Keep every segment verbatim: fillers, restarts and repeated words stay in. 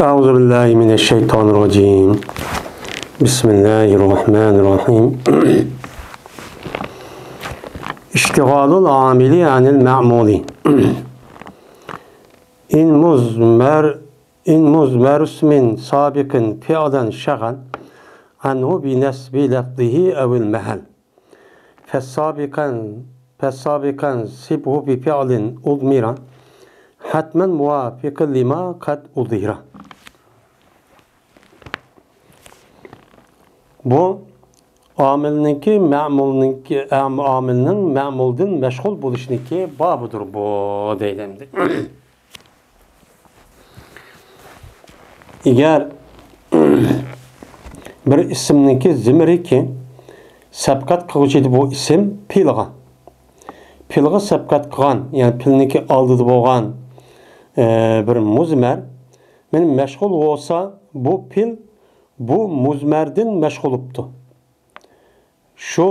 أعوذ بالله من الشيطان الرجيم. بسم الله الرحمن الرحيم. اشتغال العامل عن المعمول. إن مضمر، إن مضمر اسم سابق فعلا شغل عنه بنصب لفظه أو المحل. فالسابق، فالسابق انصبه بفعل أضمر حتما موافقا لما قد أضمر. بۇ ئامىلنىڭكى مەمۇلنىڭكى، ئامىلنىڭ مەمۇلدىن مەشغۇل بولۇشنىڭكى بابىدۇر بۇ، دەيدۇ ئەمدى. ئەگەر بىر ئىسىمنىڭكى زىمىرىكى سەبقەت قىلغۇچى ئىدى بۇ ئىسىم پېئىلغا. پېئىلغا سەبقەت قىلغان، يەنى پېئىلنىڭكى ئالدىدا بولغان، ئە، بىر مۇزمەر مەن مەشغۇل بولسا، بۇ پېئىل بۇ مۇزمەردىن مەشغۇل بوپتۇ. شۇ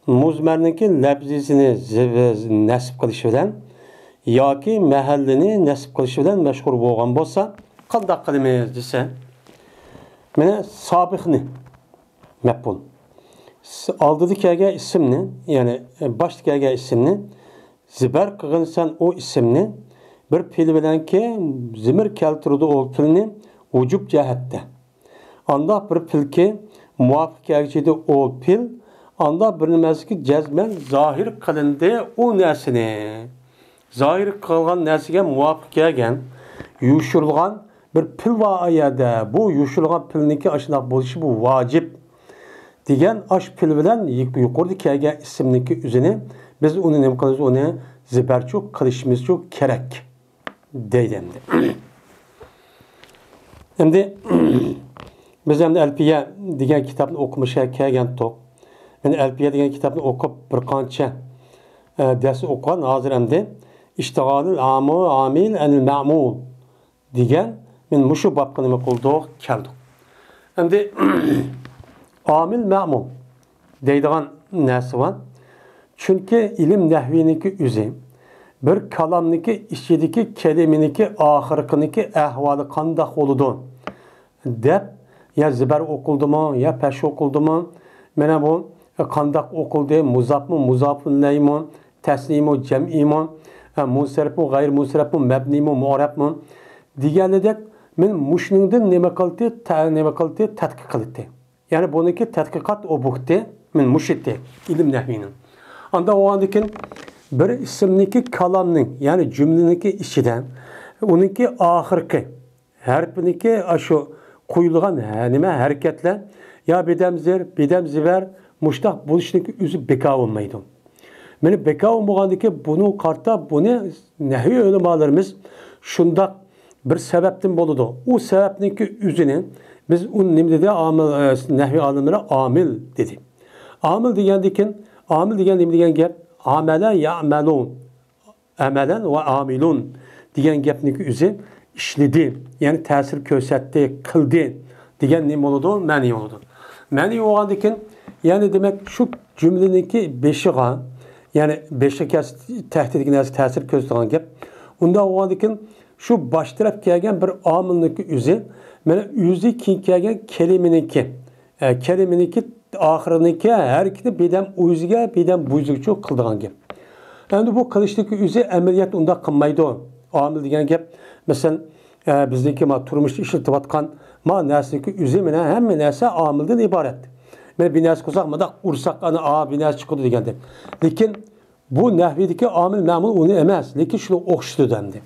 مۇزمەرنىڭكى لەپزىسىنى زىب-، نەسب قىلىش بىلەن ياكى مەھەللىنى نەسب قىلىش بىلەن مەشغۇل بولغان بولسا، قانداق قىلىمىز دېسە، مانا سابىقنى، مەپئۇل، س-، ئالدىدا كەلگەن ئىسىمنى، يەنى باشتا كەلگەن ئىسىمنى زىبەر قىلغىنسەن ئۇ ئىسىمنى بىر پېئىل بىلەنكى زىمىر كەلتۈرىدۇ ئۇ پېئىلنى ۋۇجۇب جەھەتتە. ئانداق بىر پېئىلكى مۇۋاپىق كەلگۈچىدە ئۇ پېئىل، ئانداق بىر نېمەسىكى جەزمەن زاھىر قىلىندى ئۇ نەرسىنى. زاھىر قىلغان نەرسىگە مۇۋاپىق كەلگەن يوشۇرۇلغان بىر پېئىل بار ئۇ يەردە. بۇ يوشۇرۇلغان پېئىلنىڭكى ئاشۇنداق بولۇشى بۇ ۋاجىپ دېگەن ئاشۇ پېئىل بىلەن يۇق-، يۇقىرىدا كەلگەن ئىسىمنىڭكى ئۆزىنى بىز ئۇنى نېمە قىلىمىز؟ ئۇنى زىبەرچۇ قىلىشىمىزچۇ كېرەك. دەيدۇ ئەمدى. ئەمدى بىز ئەمدى ئەلپىيە دېگەن كىتابنى ئوقۇمىشقا كەلگەنتۇق. مەن ئەلپىيە دېگەن كىتابنى ئوقۇپ بىر قانچە، ئە، دەرس ئوقۇغان. ھازىر ئەمدى ئىشتىغالىل ئامىل ئامىل ئەنىل مەمۇل دېگەن، مەن مۇشۇ بابقا نېمە قىلدۇق؟ كەلدۇق. ئەمدى ئامىل مەمۇل دەيدىغان نەرسە بار. چۈنكى ئىلىم نەھۋىنىڭكى ئۆزى بىر كالامنىڭكى ئىچىدىكى كەلىمىنىڭكى ئاخىرقىنىڭكى ئەھۋالى قانداق بولىدۇ دەپ، يا زىبەر ئوقۇلدىمۇ، يا پەش ئوقۇلدىمۇ، مانا بۇ قانداق ئوقۇلدى، مۇزاپمۇ، مۇزاپۇن ئىلەيمۇ، تەسنىيىمۇ، جەمئىيمۇ، ئە، مۇنسەرىپمۇ، غەيرىي مۇنسەرىپمۇ، مەبنىيمۇ، مۇئرەبمۇ دېگەنلىدەك، مەن مۇشۇنىڭدىن نېمە قىلدى، تە-، نېمە قىلدى، تەتقىق قىلدى. يەنى بۇنىڭكى تەتقىقات ئوبيېكتى مەن مۇشۇ ئىدى، ئىلىم نەھۋىنىڭ. ئاندا بولغاندىكىن بىر ئىسىمنىڭكى كالامنىڭ، يەنى جۈملىنىڭكى ئىچىدە ئۇنىڭكى ئاخىرقى ھەرپىنىڭكى ئاشۇ قويۇلغان ھە-، نېمە ھەرىكەتلەر يا بىدەم زىر، بىدەم زىبەر مۇشتاق بولۇشنىڭكى ئۆزى بىكار بولمايدۇ. مانا بىكار بولمىغاندىكى بۇنىڭغا قارىتا بۇنى نەھۋىي ئۆلىمالىرىمىز شۇنداق بىر سەۋەبتىن بولىدۇ. ئۇ سەۋەبنىڭكى ئۆزىنى بىز ئۇنى نېمە دېدى؟ ئامىل، ئە، نەھۋىي ئالىملىرى ئامىل دېدى. ئامىل دېگەندىكىن، ئامىل دېگەن نېمە دېگەن گەپ؟ ئامەلە يەئمەلۇ. ئەمەلەن ۋە ئامىلۇن دېگەن گەپنىڭكى ئۆزى ئىشلىدى، يەنى تەسىر كۆرسەتتى، قىلدى دېگەن نېمە بولىدۇ؟ مەنئى بولىدۇ. مەنئى بولغاندىكىن، يەنى دېمەك، شۇ جۈملىنىڭكى بېشىغا، يەنى بېشىغا كەلسە تەھدىتتىكى نەرسە تەسىر كۆرسىتىدىغان گەپ. ئۇنداق بولغاندىكىن، شۇ باش تەرەپ كەلگەن بىر ئامىلنىڭكى ئۆزى، مانا ئۆزى كېيىن كەلگەن كەلىمىنىڭكى ئە، كەلىمىنىڭكى ئاخىرىنىڭكى ھەرىكىتى بىدەم ئۆزىگە، بىدەم بۇيزىگىچۇ قىلىدىغان گەپ. ئەمدى بۇ قىلىشتىكى ئۆزى ئەمەلىيەتتە ئۇنداق قىلمايدۇ. ئامىل دېگەن گەپ، مەسىلەن، ئە، بىزنىڭكى ما تۇرمۇشتا ئىشلىتىۋاتقان ما نەرسىنىڭكى ئۆزى مانا ھەممە نەرسە ئامىلدىن ئىبارەت. مانا بىر نەرسە قىلساق، مۇنداق ئۇرساق، ئانا، ئا، بىر نەرسە چىقىدۇ دېگەندەك. لېكىن بۇ نەھۋىدىكى ئامىل مەمۇل ئۇنى ئەمەس، لېكىن شۇنى ئوخشىتىدۇ ئەمدى.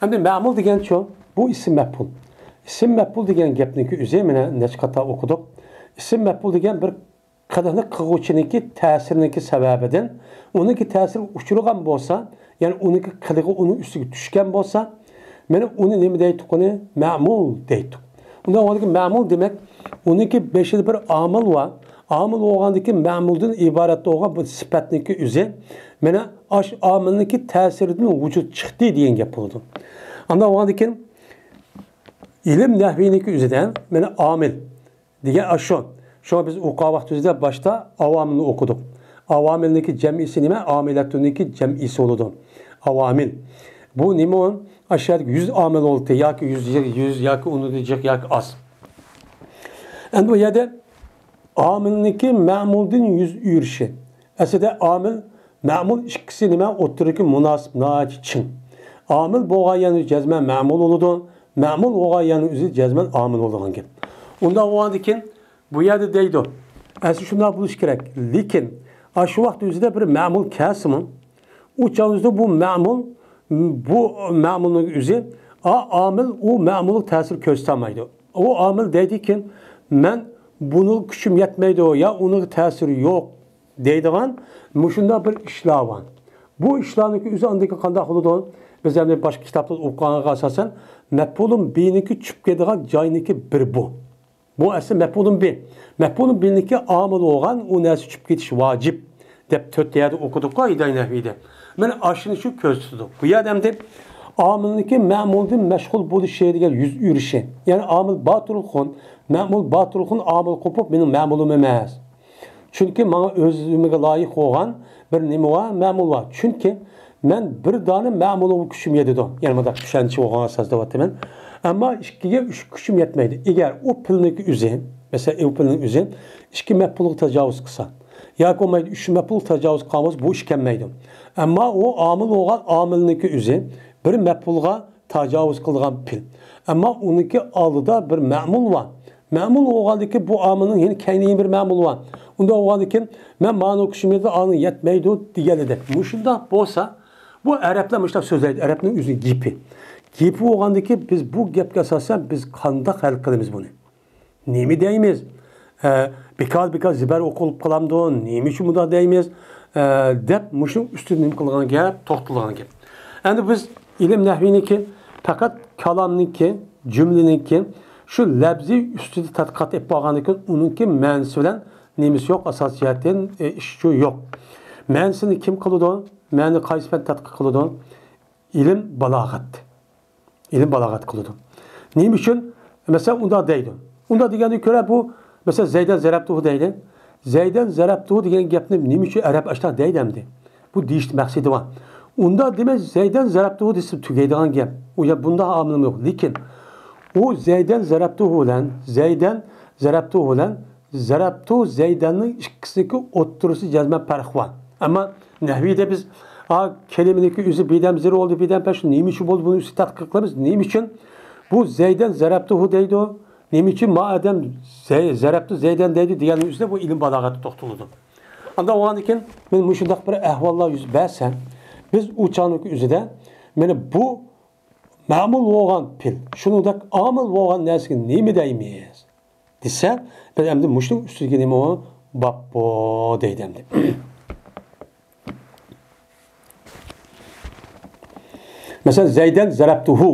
ئەمدى مەمۇل دېگەنچۇ؟ بۇ ئىسىم مەپئۇل. ئىسىم مەپئۇل دېگەن گەپنىڭكى ئۆزى، مانا نەچچە قېتىم ئوقۇدۇق. ئىسىم مەپئۇل دېگەن بىر قىلىقنى قىلغۇچىنىڭكى تەسىرىنىڭكى سەۋەبىدىن ئۇنىڭكى تەسىرىگە ئۇچرىغان بولسا، يەنى ئۇنىڭكى قىلىقى ئۇنىڭ ئۈستىگە چۈشكەن بولسا، مانا ئۇنى نېمە دەيتتۇق ئۇنى؟ مەمۇل دەيتتۇق. ئۇنداق بولغاندىكىن مەمۇل دېمەك، ئۇنىڭكى بېشىدا بىر ئامىل بار. ئامىل بولغاندىكىن مەمۇلدىن ئىبارەت بولغان بۇ سۈپەتنىڭكى ئۆزى، مانا ئاشۇ ئامىلنىڭكى تەسىرىدىن ۋۇجۇد چىقتى دېگەن گەپ بولىدۇ. ئانداق بولغاندىكىن ئىلىم نەھۋىنىڭكى ئۆزىدە مانا ئامىل دېگەن ئاشۇ. شۇڭا بىز ئوقۇغان ۋاقتىمىزدا باشتا ئاۋامىلنى ئوقۇدۇق. ئاۋامىلنىڭكى جەمئىسى نېمە؟ ئامىلەتۇننىڭكى جەمئىسى بولىدۇ. ئاۋامىل. بۇ نېمە ئۇ؟ ئاشۇ يەردە يۈز ئامىل بولدى ياكى يۈز، يۈز ياكى ئۇنىڭدىن جىق ياكى ئاز. ئەمدى بۇ يەردە ئامىلنىڭكى مەمۇلدىن يۈز ئۆرۈشى. ئەسلىدە ئامىل، مەمۇل ئىككىسى نېمە؟ ئوتتۇرىدىكى مۇناسىپ ناھايىتى چىڭ. ئامىل بولغان يەرنىڭ ئۆزى جەزمەن مەمۇل بولىدۇ. مەمۇل بولغان يەرنىڭ ئۆزى جەزمەن ئامىل بولىدىغان گەپ. ئۇنداق بولغاندىكىن بۇ يەردە دەيدۇ. ئەسلى شۇنداق بولۇشى كېرەك. لېكىن، ئاشۇ ۋاقىت ئۆزىدە بىر مەمۇل كەلسىمۇ، ئۇ چاغ ئۆزىدە بۇ مەمۇل، بۇ مەمۇلنىڭ ئۆزى، ئا، ئامىل ئۇ مەمۇلغا تەسىر كۆرسىتەلمەيدۇ. ئۇ ئامىل دەيدىكىن، مەن بۇنىڭغا كۈچۈم يەتمەيدۇ يا ئۇنىڭغا تەسىرى يوق دەيدىغان مۇشۇنداق بىر ئىشلار بار. بۇ ئىشلارنىڭكى ئۆزى ئاندىن كېيىن قانداق بولىدۇ؟ بىز ئەمدى باشقا كىتابتا ئوقۇغانغا ئاساسەن، مەپئۇلۇن بىنىڭكى چۈشۈپ كېتىدىغان جاينىڭكى بىرى بۇ. بۇ ئەسلى مەپئۇلۇن بى. مەپئۇلۇن بىنىڭكى ئامىل بولغان ئۇ نەرسە چۈشۈپ كېتىش ۋاجىپ دەپ تۆت يەردە ئوقۇدۇققۇ، ئىدارە نەھۋىدە. مانا ئاشۇنى شۇ كۆرسىتىدۇ. بۇ يەردە ئەمدى ئامىلنىڭكى مەمۇلدىن مەشغۇل بولۇشى دېگەن يۈز ئۆرۈشى. يەنى ئامىل بار تۇرغۇن، مەمۇل بار تۇرغۇن ئامىل قوپۇپ مېنىڭ مەمۇلۇم ئەمەس. چۈنكى ماڭا ئۆزۈمگە لايىق بولغان بىر نېمە بار، مەمۇل بار. چۈنكى مەن بىر دانە مەمۇلغا كۈچۈم يېتىدۇ. يەنى مۇنداق چۈشەنچە بولغان ئاساستا دەۋاتىمەن. ئەمما ئىككىگە ئۈچ كۈچۈم يەتمەيدۇ. ئەگەر ئۇ پىلنىڭكى ئۆزى، مەسىلەن، ئۇ پىلنىڭ ئۆزى ئىككى مەپئۇلغا تاجاۋۇز قىلسا، ياكى بولمايدۇ ئۈچ مەپئۇلغا تاجاۋۇز قىلغان بولسا، بۇ ئىش كەلمەيدۇ. ئەمما ئۇ ئامىل بولغان ئامىلنىڭكى ئۆزى بىر مەپئۇلغا تاجاۋۇز قىلىدىغان پىل. ئەمما ئۇنىڭكى ئالدىدا بىر مەمۇل بار. مەمۇل بولغاندىكىن بۇ ئامىلنىڭ يەنە كەينىدىن بىر مەمۇل بار. ئۇنداق بولغاندىكىن مەن مانىڭغا كۈچۈم يەتمەيدۇ، ئانىڭغا يەتمەيدۇ دېگەن ئىدى. مۇشۇنداق بولسا، بۇ ئەرەبلەر مۇشۇنداق سۆزلەيدۇ. ئەرەبنىڭ ئۆزىنىڭ گېپى. گېپى بولغاندىكىن بىز بۇ گەپكە ئاساسەن بىز قانداق ھەل قىلىمىز بۇنى؟ نېمە دەيمىز؟ ئە، بىكار-بىكار زىبەر ئوقۇلۇپ قالامدۇ؟ نېمە ئۈچۈن مۇنداق دەيمىز؟ ئە، دەپ مۇشۇنىڭ ئۈستىدە نېمە قىلغان گەپ؟ توختىلغان گەپ. ئەمدى بىز ئىلىم نەھۋىنىڭكى پەقەت كالامنىڭكى، جۈملىنىڭكى شۇ لەپزى ئۈستىدە تەتقىقات ئېلىپ بارغاندىكىن ئۇنىڭكى مەنىسى بىلەن نېمىسى يوق، ئاساسىي جەھەتتىن، ئە، ئىشى يوق. مەنىسىنى كىم قىلىدۇ؟ مەنىنى قايسى پەن تەتقىق قىلىدۇ؟ ئىلىم بالاغەت. ئىلىم بالاغەت قىلىدۇ. نېمە ئۈچۈن؟ مەسىلەن، ئۇنداق دەيدۇ. ئۇنداق دېگەندىن كۆرە بۇ، مەسىلەن، زەيدەن زەرەبتۇھۇ دەيدۇ. زەيدەن زەرەبتۇھۇ دېگەن گەپنى نېمە ئۈچۈن ئەرەب ئاشۇنداق دەيدۇ ئەمدى؟ بۇ دېيىش مەقسىتى بار. ئۇنداق دېمەي، زەيدەن زەرەبتۇھۇ دېسە تۈگەيدىغان گەپ. ئۇ يا بۇنداق ئامىلىمۇ يوق. لېكىن ئۇ زەيدەن زەرەبتۇھۇ بىلەن، زەيدەن زەرەبتۇھۇ بىلەن زەرەبتۇ زەيدەننىڭ ئىككىسىنىڭكى ئوتتۇرىسى جەزمەن پەرق بار. ئەمما نەھۋىدە بىز، ئا، كەلىمىنىڭكى ئۆزى بىردەم زىر بولدى، بىردەم پەش، نېمە ئۈچۈن بولدى، بۇنى ئۈستىدە تەتقىق قىلىمىز. نېمە ئۈچۈن بۇ زەيدەن زەرەبتۇھۇ دەيدۇ؟ نېمە ئۈچۈن ما ئادەم زەي-، زەرەبتۇ زەيدەن دەيدۇ دېگەننىڭ ئۈستىدە بۇ ئىلىم بالاغەتتە توختىلىدۇ. ئانداق بولغاندىكىن، مانا مۇشۇنداق بىر ئەھۋاللار يۈز بەرسە، بىز ئۇ چاغنىڭكى ئۆزىدە، مانا بۇ مەمۇل بولغان پېئىل، شۇنىڭدەك ئامىل بولغان نەرسىگە نېمە دەيمىز؟ دېسە، بىز ئەمدى مۇشۇنىڭ ئۈستىدىكى نېمە ئۇ؟ باب بۇ دەيدۇ ئەمدى. مەسىلەن، زەيدەن زەرەبتۇھۇ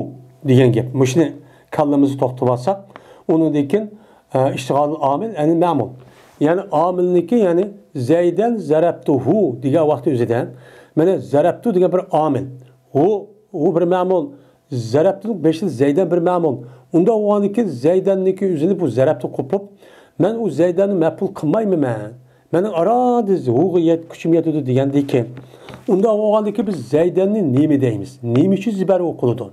دېگەن گەپ. مۇشۇنى كاللىمىزدا توختىتىۋالساق، ئۇنىڭدىن كېيىن، ئە، ئىشتىغالىل ئامىل، يەنى مەمۇل. يەنى ئامىلنىڭكى، يەنى زەيدەن زەرەبتۇھۇ دېگەن ۋاقىت ئۆزىدە، مانا زەرەبتۇ دېگەن بىر ئامىل. ئۇ، ئۇ بىر مەمۇل. زەرەبتۇنىڭ بېشىدا زەيدەن بىر مەمۇل. ئۇنداق بولغاندىن كېيىن زەيدەننىڭكى ئۆزىنى بۇ زەرەبتۇ قوپۇپ، مەن ئۇ زەيدەننى مەپئۇل قىلمايمەن مەن. مەننىڭ ئاراندا ھۇغا يەت-، كۈچۈم يەتىدۇ دېگەندىن كېيىن. ئۇنداق بولغاندىن كېيىن بىز زەيدەننى نېمە دەيمىز؟ نېمە ئۈچۈن زىبەر ئوقۇلىدۇ؟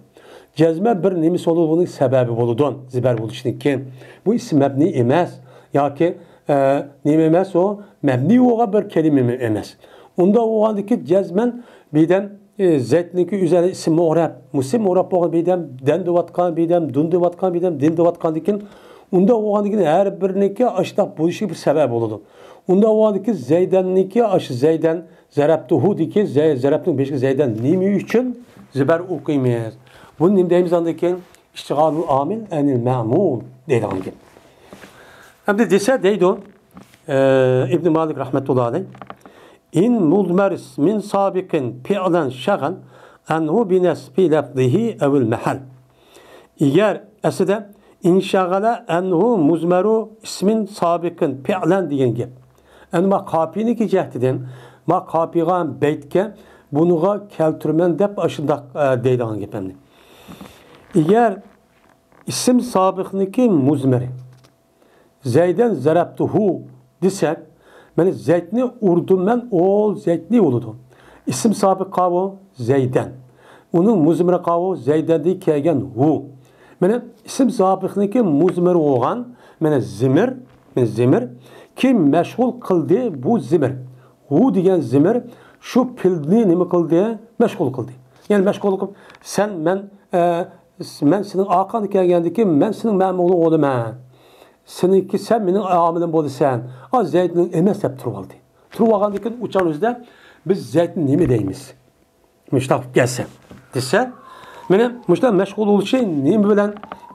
جەزمەن بىر نېمىسى بولىدۇ، بۇنىڭ سەۋەبى بولىدۇ، زىبەر بولۇشنىڭكى. بۇ ئىسىم مەبنىي ئەمەس. ياكى، ئە، نېمە ئەمەس ئۇ؟ مەبنىي بولغان بىر كەلىمە ئەمەس. ئۇنداق بولغاندىن كېيىن جەزمەن بىردەم ئى، زەيدنىڭكى ئۆزى ئىسىم مۇئرەب. مۇسىم مۇئرەب بولغان بىردەم دەن دەۋاتقان، بىردەم دۇن دەۋاتقان، بىردەم دىن دەۋاتقاندىن كېيىن، ئۇنداق بولغاندىن كېيىن ھەر بىرىنىڭكى ئاشۇنداق بولۇشىغا بىر سەۋەب بولىدۇ. ئۇنداق بولغاندىن كېيىن زەيدەننىڭكى ئاشۇ زەيدەن زەرەبتۇھۇدىكى زەي-، زەرەبنىڭ بېشىغا زەيدەن نېمە ئۈچۈن زىبەر ئوقۇيمىز؟ بۇنى نېمە دەيمىز ئاندىن كېيىن؟ ئىشتىغالۇل ئامىل ئەنىل مەمۇل دەيدىغان گەپ. ئەمدى دېسە دەيدۇ، ئى، ئىبنى مالىك رەھمەتۇللا ئەلەيھ. ئىن مۇزمەر ئىسمىن سابىقىن پىئلەن شەغەل ئەنھۇ بىنەسبى لەفزىھى ئەۋىل مەھەل. ئەگەر ئەسلىدە ئىنشەغەلە ئەنھۇ مۇزمەرۇ ئىسمىن سابىقىن پىئلەن دېگەن گەپ. ئەمما قاپىينىڭكى جەھىتىدىن ما قاپىيغا بەيتكە بۇنىغا كەلتۈرىمەن دەپ ئاشۇنداق، ئە، دەيدىغان گەپ ئەمدى. ئەگەر ئىسىم سابىقنىڭكى مۇزمەرى زەيدەن زەرەبتۇھۇ دېسەك، مانا زەيدنى ئۇردۇم مەن، ئول زەيدنى بولىدۇ. ئىسىم سابىق قاۋۇ زەيدەن. ئۇنىڭ مۇزمىرى قاۋۇ زەيدەندىن كەلگەن ھۇ. مانا ئىسىم سابىقنىڭكى مۇزمىرى بولغان، مانا زىمىر، مانا زىمىر. كىم مەشغۇل قىلدى بۇ زىمىر؟ ھۇ دېگەن زىمىر شۇ پېئىلنى نېمە قىلدى؟ مەشغۇل قىلدى. يەنى مەشغۇل قىلىپ، سەن، مەن، ئە، مەن سېنىڭ ئارقاڭدا كەلگەندىكىن، مەن سېنىڭ مەمۇرۇڭ بولىمەن. سېنىڭكى، سەن مېنىڭ ئامىلىم بولىسەن. ئا، زەيدنىڭ ئەمەس دەپ تۇرۇۋالدى. تۇرۇۋالغاندىن كېيىن ئۇ چاغنىڭ ئۆزىدە بىز زەيدنى نېمە دەيمىز؟ مۇشۇنداق بولۇپ كەلسە دېسە، مانا مۇشۇنداق مەشغۇل بولۇشى نېمە بىلەن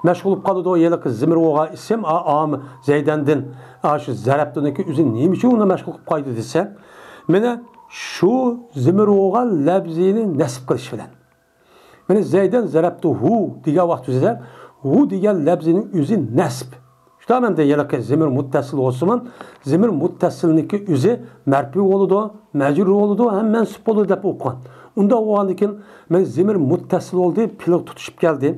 مەشغۇل بولۇپ قالىدۇ؟ ھېلىقى زىمىر بولغان ئىسىم، ئا، ئام، زەيدەندىن، ئا، شۇ زەرەپتۇنىڭكى ئۆزى نېمە ئۈچۈن ئۇنى مەشغۇل قىلىپ قويدى دېسە، مانا شۇ زىمىر بولغان لەپزىنى نەسب قىلىش بىلەن. مانا زەيدەن زەرەپتۇ ھۇ دېگەن ۋاقىت ئۆزىدە ھۇ دېگەن لەپزىنىڭ ئۆزى نەسب. شۇنداق ئەمدى ھېلىقى زىمىر مۇتتەسىل بولسىمۇ، زىمىر مۇتتەسىلنىڭكى ئۆزى مەرپۇ بولىدۇ، مەجرۇر بولىدۇ ھەم مەنسۇب بولىدۇ دەپ ئوقۇغان. ئۇنداق بولغاندىكىن، مانا زىمىر مۇتتەسىل بولدى، پېئىلغا تۇتىشىپ كەلدى.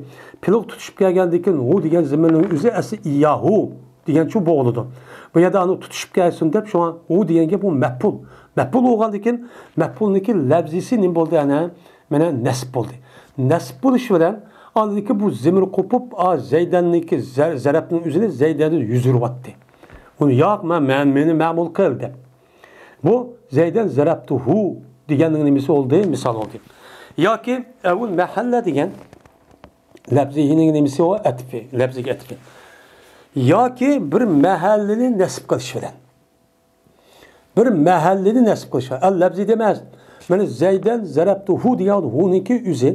پېئىلغا تۇتۇشۇپ كەلگەندىن كېيىن ھۇ دېگەن زىمىرنىڭ ئۆزى ئەسلى ئىياھۇ دېگەنچە بولىدۇ. بۇ يەردە ئانا تۇتۇشۇپ كەلسۇن دەپ، شۇڭا ھۇ دېگەنگە بۇ مەپئۇل. مەپئۇل بولغاندىن كېيىن، مەپئۇلنىڭكى لەپزىسى نېمە بولدى؟ ئەنە، مانا نەسب بولدى. نەسب بولۇش بىلەن ئاندىكى بۇ زىمىر قوپۇپ، ئا، زەيدەننىڭكى زە-، زەرەپنىڭ ئۆزىنى زەيدەندىن يۈز ئۆرۈۋەتتى. ئۇنى، ياق، مەن، مەن، مېنى مەمۇل قىل دەپ. بۇ زەيدەن زەرەپتۇ ھۇ دېگەننىڭ نېمىسى بولدى؟ مىسال بولدى. ياكى ئەۋۇل مەھەللە دېگەن لەپزىنىڭ نېمىسى ئۇ؟ ئەتپى، لەپزىگە ئەتپى. ياكى بىر مەھەللىنى نەسب قىلىش بىلەن. بىر مەھەللىنى نەسب قىلىش بىلەن. ئەل لەپزىدە ئەمەس. مانا زەيدەن زەرەپتۇ ھۇ دېگەن ھۇنىڭكى ئۆزى.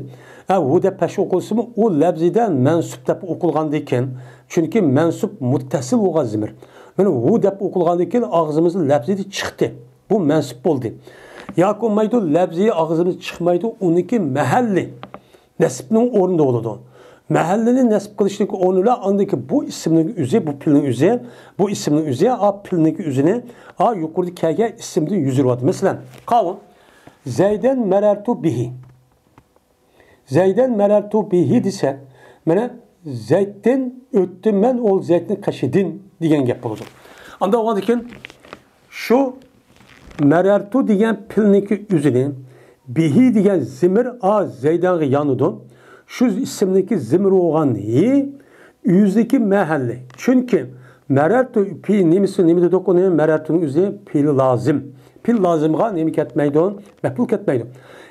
ئە، ھۇ دەپ پەش ئوقۇلسىمۇ، ئۇ لەپزىدە مەنسۇب دەپ ئوقۇلغاندىكىن. چۈنكى مەنسۇب مۇتتەسىل بولغان زىمىر. مانا ھۇ دەپ ئوقۇلغاندىكىن ئاغزىمىزدا لەپزىدە چىقتى. بۇ مەنسۇب بولدى. ياكى بولمايدۇ، لەپزى ئاغزىمىزدا چىقمايدۇ، ئۇنىڭكى مەھەللى نەسبنىڭ ئورنىدا بولىدۇ. مەھەللىنى نەسب قىلىشنىڭ ئورنى بىلەن ئاندىكى بۇ ئىسىمنىڭ ئۆزى، بۇ پېئىلنىڭ ئۆزى، بۇ ئىسىمنىڭ ئۆزى، ئا، پېئىلنىڭكى ئۆزىنى، ئا، يۇقىرىدا كەلگەن ئىسىمدىن يۈز ئۆرۈۋاتىدۇ. مەسىلەن، قاۋۇ، زەيدەن مەرەرتۇ بىھى. زەيدەن مەرەرتۇ بىھى دېسە، مانا زەيدتىن ئۆتتۈم مەن ئۇ زەيدنىڭ قېشىدىن دېگەن گەپ بولىدۇ. ئانداق بولغاندىكىن، شۇ مەرەرتۇ دېگەن پېئىلنىڭكى ئۆزىنى، بىھى دېگەن زىمىر ئا زەيدانغا يانىدۇ. شۇ ئىسىمنىڭكى زىمىر بولغان ھى ئۆزىدىكى مەھەللى. چۈنكى مەرەرتۇ پېئىل نېمىسى، نېمە دېدۇق ئۇنى؟ مەرەرتۇنىڭ ئۆزى پېئىل لازىم. پېئىل لازىمغا نېمە كەتمەيدۇ؟ مەپئۇل كەتمەيدۇ.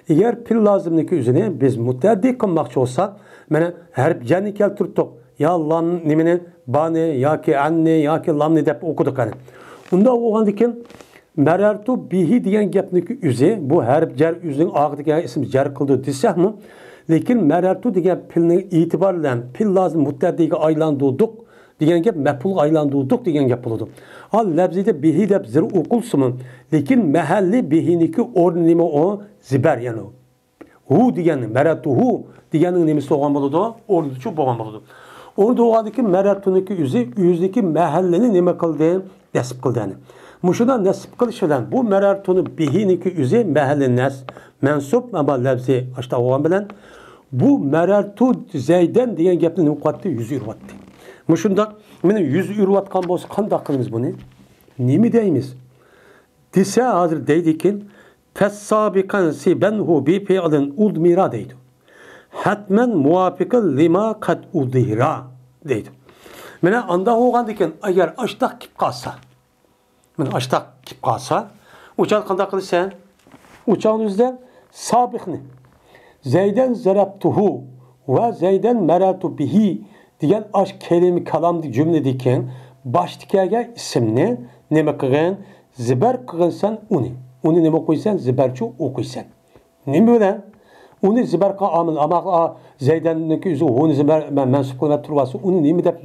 ئەگەر پېئىل لازىمنىڭكى ئۆزىنى بىز مۇتەئەددى قىلماقچى بولساق، مانا ھەرپ جەرنى كەلتۈرۈپتۇق. يا لام نېمىنى، بانى ياكى ئەننى ياكى لامنى دەپ ئوقۇدۇق قېنى. ئۇنداق بولغاندىكىن، مەرەرتۇ بىھى دېگەن گەپنىڭكى ئۆزى، بۇ ھەرپ جەر ئۆزىنىڭ ئارقىدىكى ئىسىم جەر قىلىدۇ دېسەكمۇ، لېكىن مەرەرتۇ دېگەن پېئىلنىڭ ئېتىبارى بىلەن پېئىل لازىم مۇتەئەددىگە ئايلاندۇردۇق دېگەن گەپ، مەپئۇلغا ئايلاندۇردۇق دېگەن گەپ بولىدۇ. ھال لەپزىدە بىھى دەپ زىر ئوقۇلسىمۇ، لېكىن مەھەللى بىھىنىڭكى ئورنى نېمە ئۇ؟ زىبەر، يەنى ئۇ. ھۇ دېگەن، مەرەرتۇ ھۇ دېگەننىڭ نېمىسى بولغان بولىدۇ؟ ئورنىدىچۇ بولغان بولىدۇ. ئورنىدا بولغاندىكىن مەرەرتۇنىڭكى ئۆزى، ئۆزىدىكى مەھەللىنى نېمە قىلدى؟ نەسب قىلدى، يەنى. مۇشۇنداق نەسب قىلىش بىلەن بۇ مەرەرتۇنى بىھىنىڭكى ئۆزى مەھەللى نەس، مەنسۇب، ئەمما لەپزى ئاشتا بولغان بىلەن، بۇ مەرەرتۇ زەيدەن دېگەن گەپنى نېمە قىلىۋاتتى؟ يۈز ئۆرۈۋاتتى. مۇشۇنداق، مانا يۈز ئۆرۈۋاتقان بولسا، قانداق قىلىمىز بۇنى؟ نېمە دەيمىز؟ دېسە، ھازىر دەيدىكىن، فەسسابىقەن سىبەنھۇ بىفىئلىن ئۇدمىرا دەيدۇ. ھەتمەن مۇۋاپىقەن لىما قەد ئۇدھىرا دەيدۇ. مانا ئانداق بولغاندىكىن، ئەگەر ئاشتاق كېلىپ قالسا، مانا ئاشتاق كېلىپ قالسا، ئۇچان قانداق قىلىسەن؟ ئۇچان ئۆزىدە سابىقنى، زەيدەن زەرەبتۇھۇ ۋە زەيدەن مەرەرتۇ بىھى دېگەن ئاش كەلىمە كالامدىكى جۈملىدىكى باشتا كەلگەن ئىسىمنى نېمە قىلغىن؟ زىبەر قىلغىنسەن ئۇنى. ئۇنى نېمە قويسەن؟ زىبەرچۇ ئوقۇيسەن. نېمە بىلەن؟ ئۇنى زىبەر قىلغان ئامىل، ئاما، ئا، زەيدەننىڭكى ئۆزى ھۇنى زىبەر مە-، مەنسۇپ قىلىپ تۇرۇۋالسا، ئۇنى نېمە دەپ،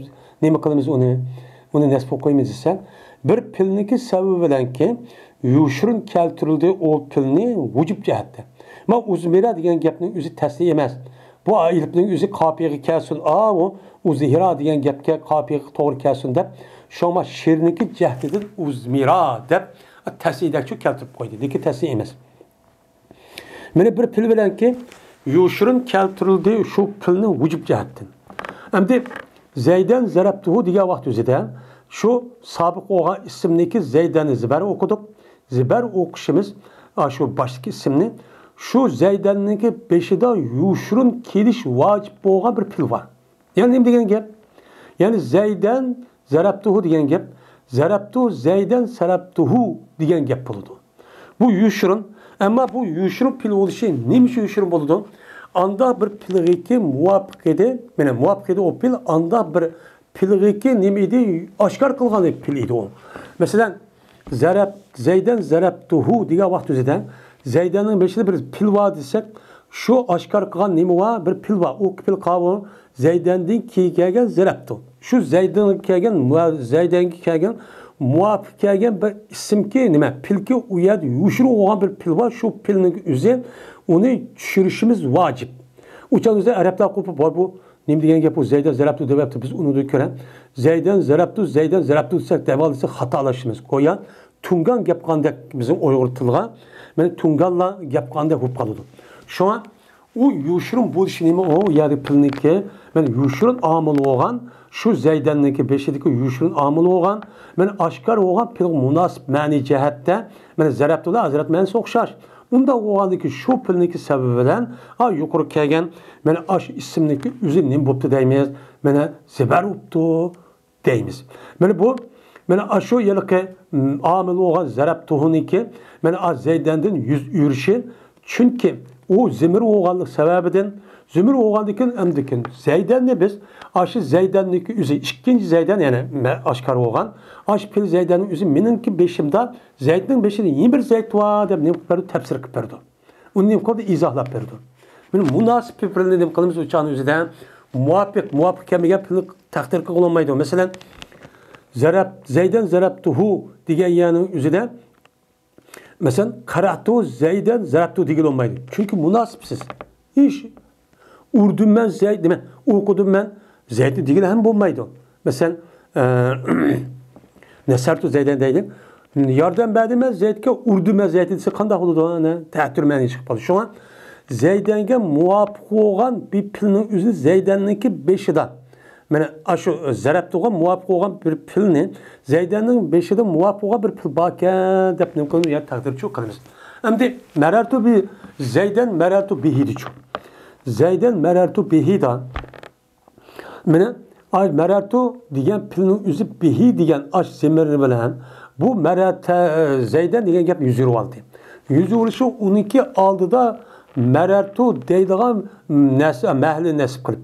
نېمە قىلىمىز ئۇنى؟ ئۇنى نەسب قويىمىز دېسەم، بىر پېئىلنىڭكى سەۋەبى بىلەنكى يوشۇرۇن كەلتۈرۈلدى ئۇ پېئىلنى ۋۇجۇب جەھەتتە. ما ئۇزمىرا دېگەن گەپنىڭ ئۆزى تەسلىي ئەمەس. بۇ ئېلىپنىڭ ئۆزى قاپىيىغا كەلسۇن، ئا، ئۇ ئۇزھىرا دېگەن گەپكە قاپىيىغا توغرا كەلسۇن دەپ، شۇڭا شېئىرنىڭكى جەھىتىدىن ئۇزمىرا دەپ تەسلىيدەكچۇ كەلتۈرۈپ قويدى. لېكىن تەسلىي ئەمەس. مانا بىر پېئىل بىلەنكى يوشۇرۇن كەلتۈرۈلدى شۇ پېئىلنىڭ ۋۇجۇب جەھەتتىن. ئەمدى زەيدەن زەرەبتۇھۇ دېگەن ۋاقىت ئۆزىدە شۇ سابىق بولغان ئىسىمنىكى زەيدەننى زىبەر ئوقۇدۇق. زىبەر ئوقۇشىمىز، ئا، شۇ باشتىكى ئىسىمنى شۇ زەيدەننىڭكى بېشىدا يوشۇرۇن كېلىش ۋاجىپ بولغان بىر پېئىل بار. يەنى نېمە دېگەن گەپ؟ يەنى زەيدەن زەرەبتۇھۇ دېگەن گەپ، زەرەبتۇ زەيدەن زەرەبتۇھۇ دېگەن گەپ بولىدۇ. بۇ يوشۇرۇن. ئەمما بۇ يوشۇرۇن پېئىل بولۇشى نېمە ئۈچۈن يوشۇرۇن بولىدۇ؟ ئاندا بىر پېئىلغىكى مۇۋاپىق ئىدى، مانا مۇۋاپىق ئىدى ئۇ پېئىل، ئاندا بىر پېئىلغىكى نېمە ئىدى؟ ئاشكارا قىلغان پېئىل ئىدى ئۇ. مەسىلەن، زەرەب، زەيدەن زەرەبتۇھۇ دېگەن ۋاقىت ئۆزىدە زەيدەننىڭ بېشىدا بىر پېئىل بار دېسەك، شۇ ئاشكارا قىلغان نېمە بار؟ بىر پېئىل بار. ئۇ پېئىل قاۋۇ زەيدەندىن كېيىن كەلگەن زەرەبتۇ. شۇ زەيدەنگە كەلگەن، زەيدەنگە كەلگەن مۇۋاپىق كەلگەن بىر ئىسىمكى نېمە؟ پېئىلكى ئۇ يەردە يوشۇرۇن بولغان بىر پېئىل بار. شۇ پېئىلنىڭ ئۆزى، ئۇنى چۈشۈرۈشىمىز ۋاجىپ. ئۇ چاغدا ئۆزى ئەرەبلەر قوپۇپ بار بۇ. نېمە دېگەن گەپ بۇ؟ زەيدەن زەرەبتۇ دەۋەپتۇ، بىز ئۇنى كۆرە. زەيدەن زەرەبتۇ، زەيدەن زەرەبتۇ دېسەك، دەۋالىسا خاتالىشىمىز. گويا تۇڭگان گەپ قىلغاندەك بىزنىڭ ئۇيغۇر تىلىغا، مانا تۇڭگانلار گەپ قىلغاندەك بولۇپ قالىدۇ. شۇڭا ئۇ يوشۇرۇن بولۇشى نېمە؟ ئۇ يەردە پېئىلنىڭكى، مانا يوشۇرۇن ئامىل بولغان، شۇ زەيدەننىڭكى بېشىدىكى يوشۇرۇن ئامىل بولغان، مانا ئاشكارا بولغان پېئىلغا مۇناسىپ مەنىي جەھەتتە، مانا زەرەبتۇلا ھەزرەت مەنىسى ئوخشاش. ئۇنداق بولغاندىكى شۇ پېئىلنىڭكى سەۋەبى بىلەن، ئا، يۇقىرى كەلگەن، مانا ئاشۇ ئىسىمنىڭكى ئۆزى نېمە بوپتۇ دەيمىز؟ مانا زىبەر بوپتۇ دەيمىز. مانا بۇ، مانا ئاشۇ ھېلىقى، م، ئامىل بولغان زەرەبتۇھۇنىڭكى، مانا ئا زەيدەندىن يۈز ئۆرۈشى، چۈنكى ئۇ زىمىر بولغانلىق سەۋەبىدىن، زىمىر بولغاندىكىن، ئەمدىكىن زەيدەننى بىز، ئاشۇ زەيدەننىڭكى ئۆزى، ئىككىنچى زەيدەن، يەنى مە-، ئاشكارا بولغان، ئاشۇ پېئىل زەيدەننىڭ ئۆزى مېنىڭكى بېشىمدا زەيدنىڭ بېشىدا يەنە بىر زەيد بار دەپ نېمە قىلىپ بەردى؟ تەپسىر قىلىپ بەردى. ئۇنى نېمە قىلدى؟ ئىزاھلاپ بەردى. مانا مۇناسىپ پېئىلنى نېمە قىلىمىز؟ ئۇ چاغنىڭ ئۆزىدە مۇۋاپىق، مۇۋاپىق كەلمىگەن پېئىلنى تەقدىر قىلغىلى بولمايدۇ. مەسىلەن، زەرەب، زەيدەن زەرەبتۇھۇ دېگەن يەرنىڭ ئۆزىدە، مەسىلەن، قەرەتۇ زەيدەن زەرەبتۇ دېگىلى بولمايدۇ. چۈنكى مۇناسىپسىز. ھېچ ئۇردۇم مەن زەيد، نېمە، ئوقۇدۇم مەن زەيدنى دېگىلى ھەم بولمايدۇ. مەسىلەن، ئە، نەسەرتۇ زەيدەن دەيدۇ. ياردەم بەردىم مەن زەيدكە، ئۇردۇم مەن زەيدنى دېسە قانداق بولىدۇ؟ ئەنە، تەتۈر مەنىي چىقىپ قالىدۇ. شۇڭا زەيدەنگە مۇۋاپىق بولغان بىر پېئىلنىڭ ئۆزى زەيدەننىڭكى بېشىدا. مانا ئاشۇ زەرەبتۇغا مۇۋاپىق بولغان بىر پېئىلنى زەيدەننىڭ بېشىدا مۇۋاپىق بولغان بىر پېئىل باركەن دەپ نېمە قىلىمىز؟ يا تەقدىرچۇ قىلىمىز. ئەمدى مەرەرتۇ بى زەيدەن مەرەرتۇ بىھىدىچۇ. زەيدەن مەرەرتۇ بىھىدا. مانا، ئاي، مەرەرتۇ دېگەن پېئىلنىڭ ئۆزى بىھى دېگەن ئاش زىمىرى بىلەن بۇ مەرەتە، زەيدەن دېگەن گەپ يۈز ئۇرۇۋالدى. يۈز ئۇرۇشى ئۇنىڭكى ئالدىدا مەرەرتۇ دەيدىغان نەس-، مەھەلنى نەسب قىلىپ.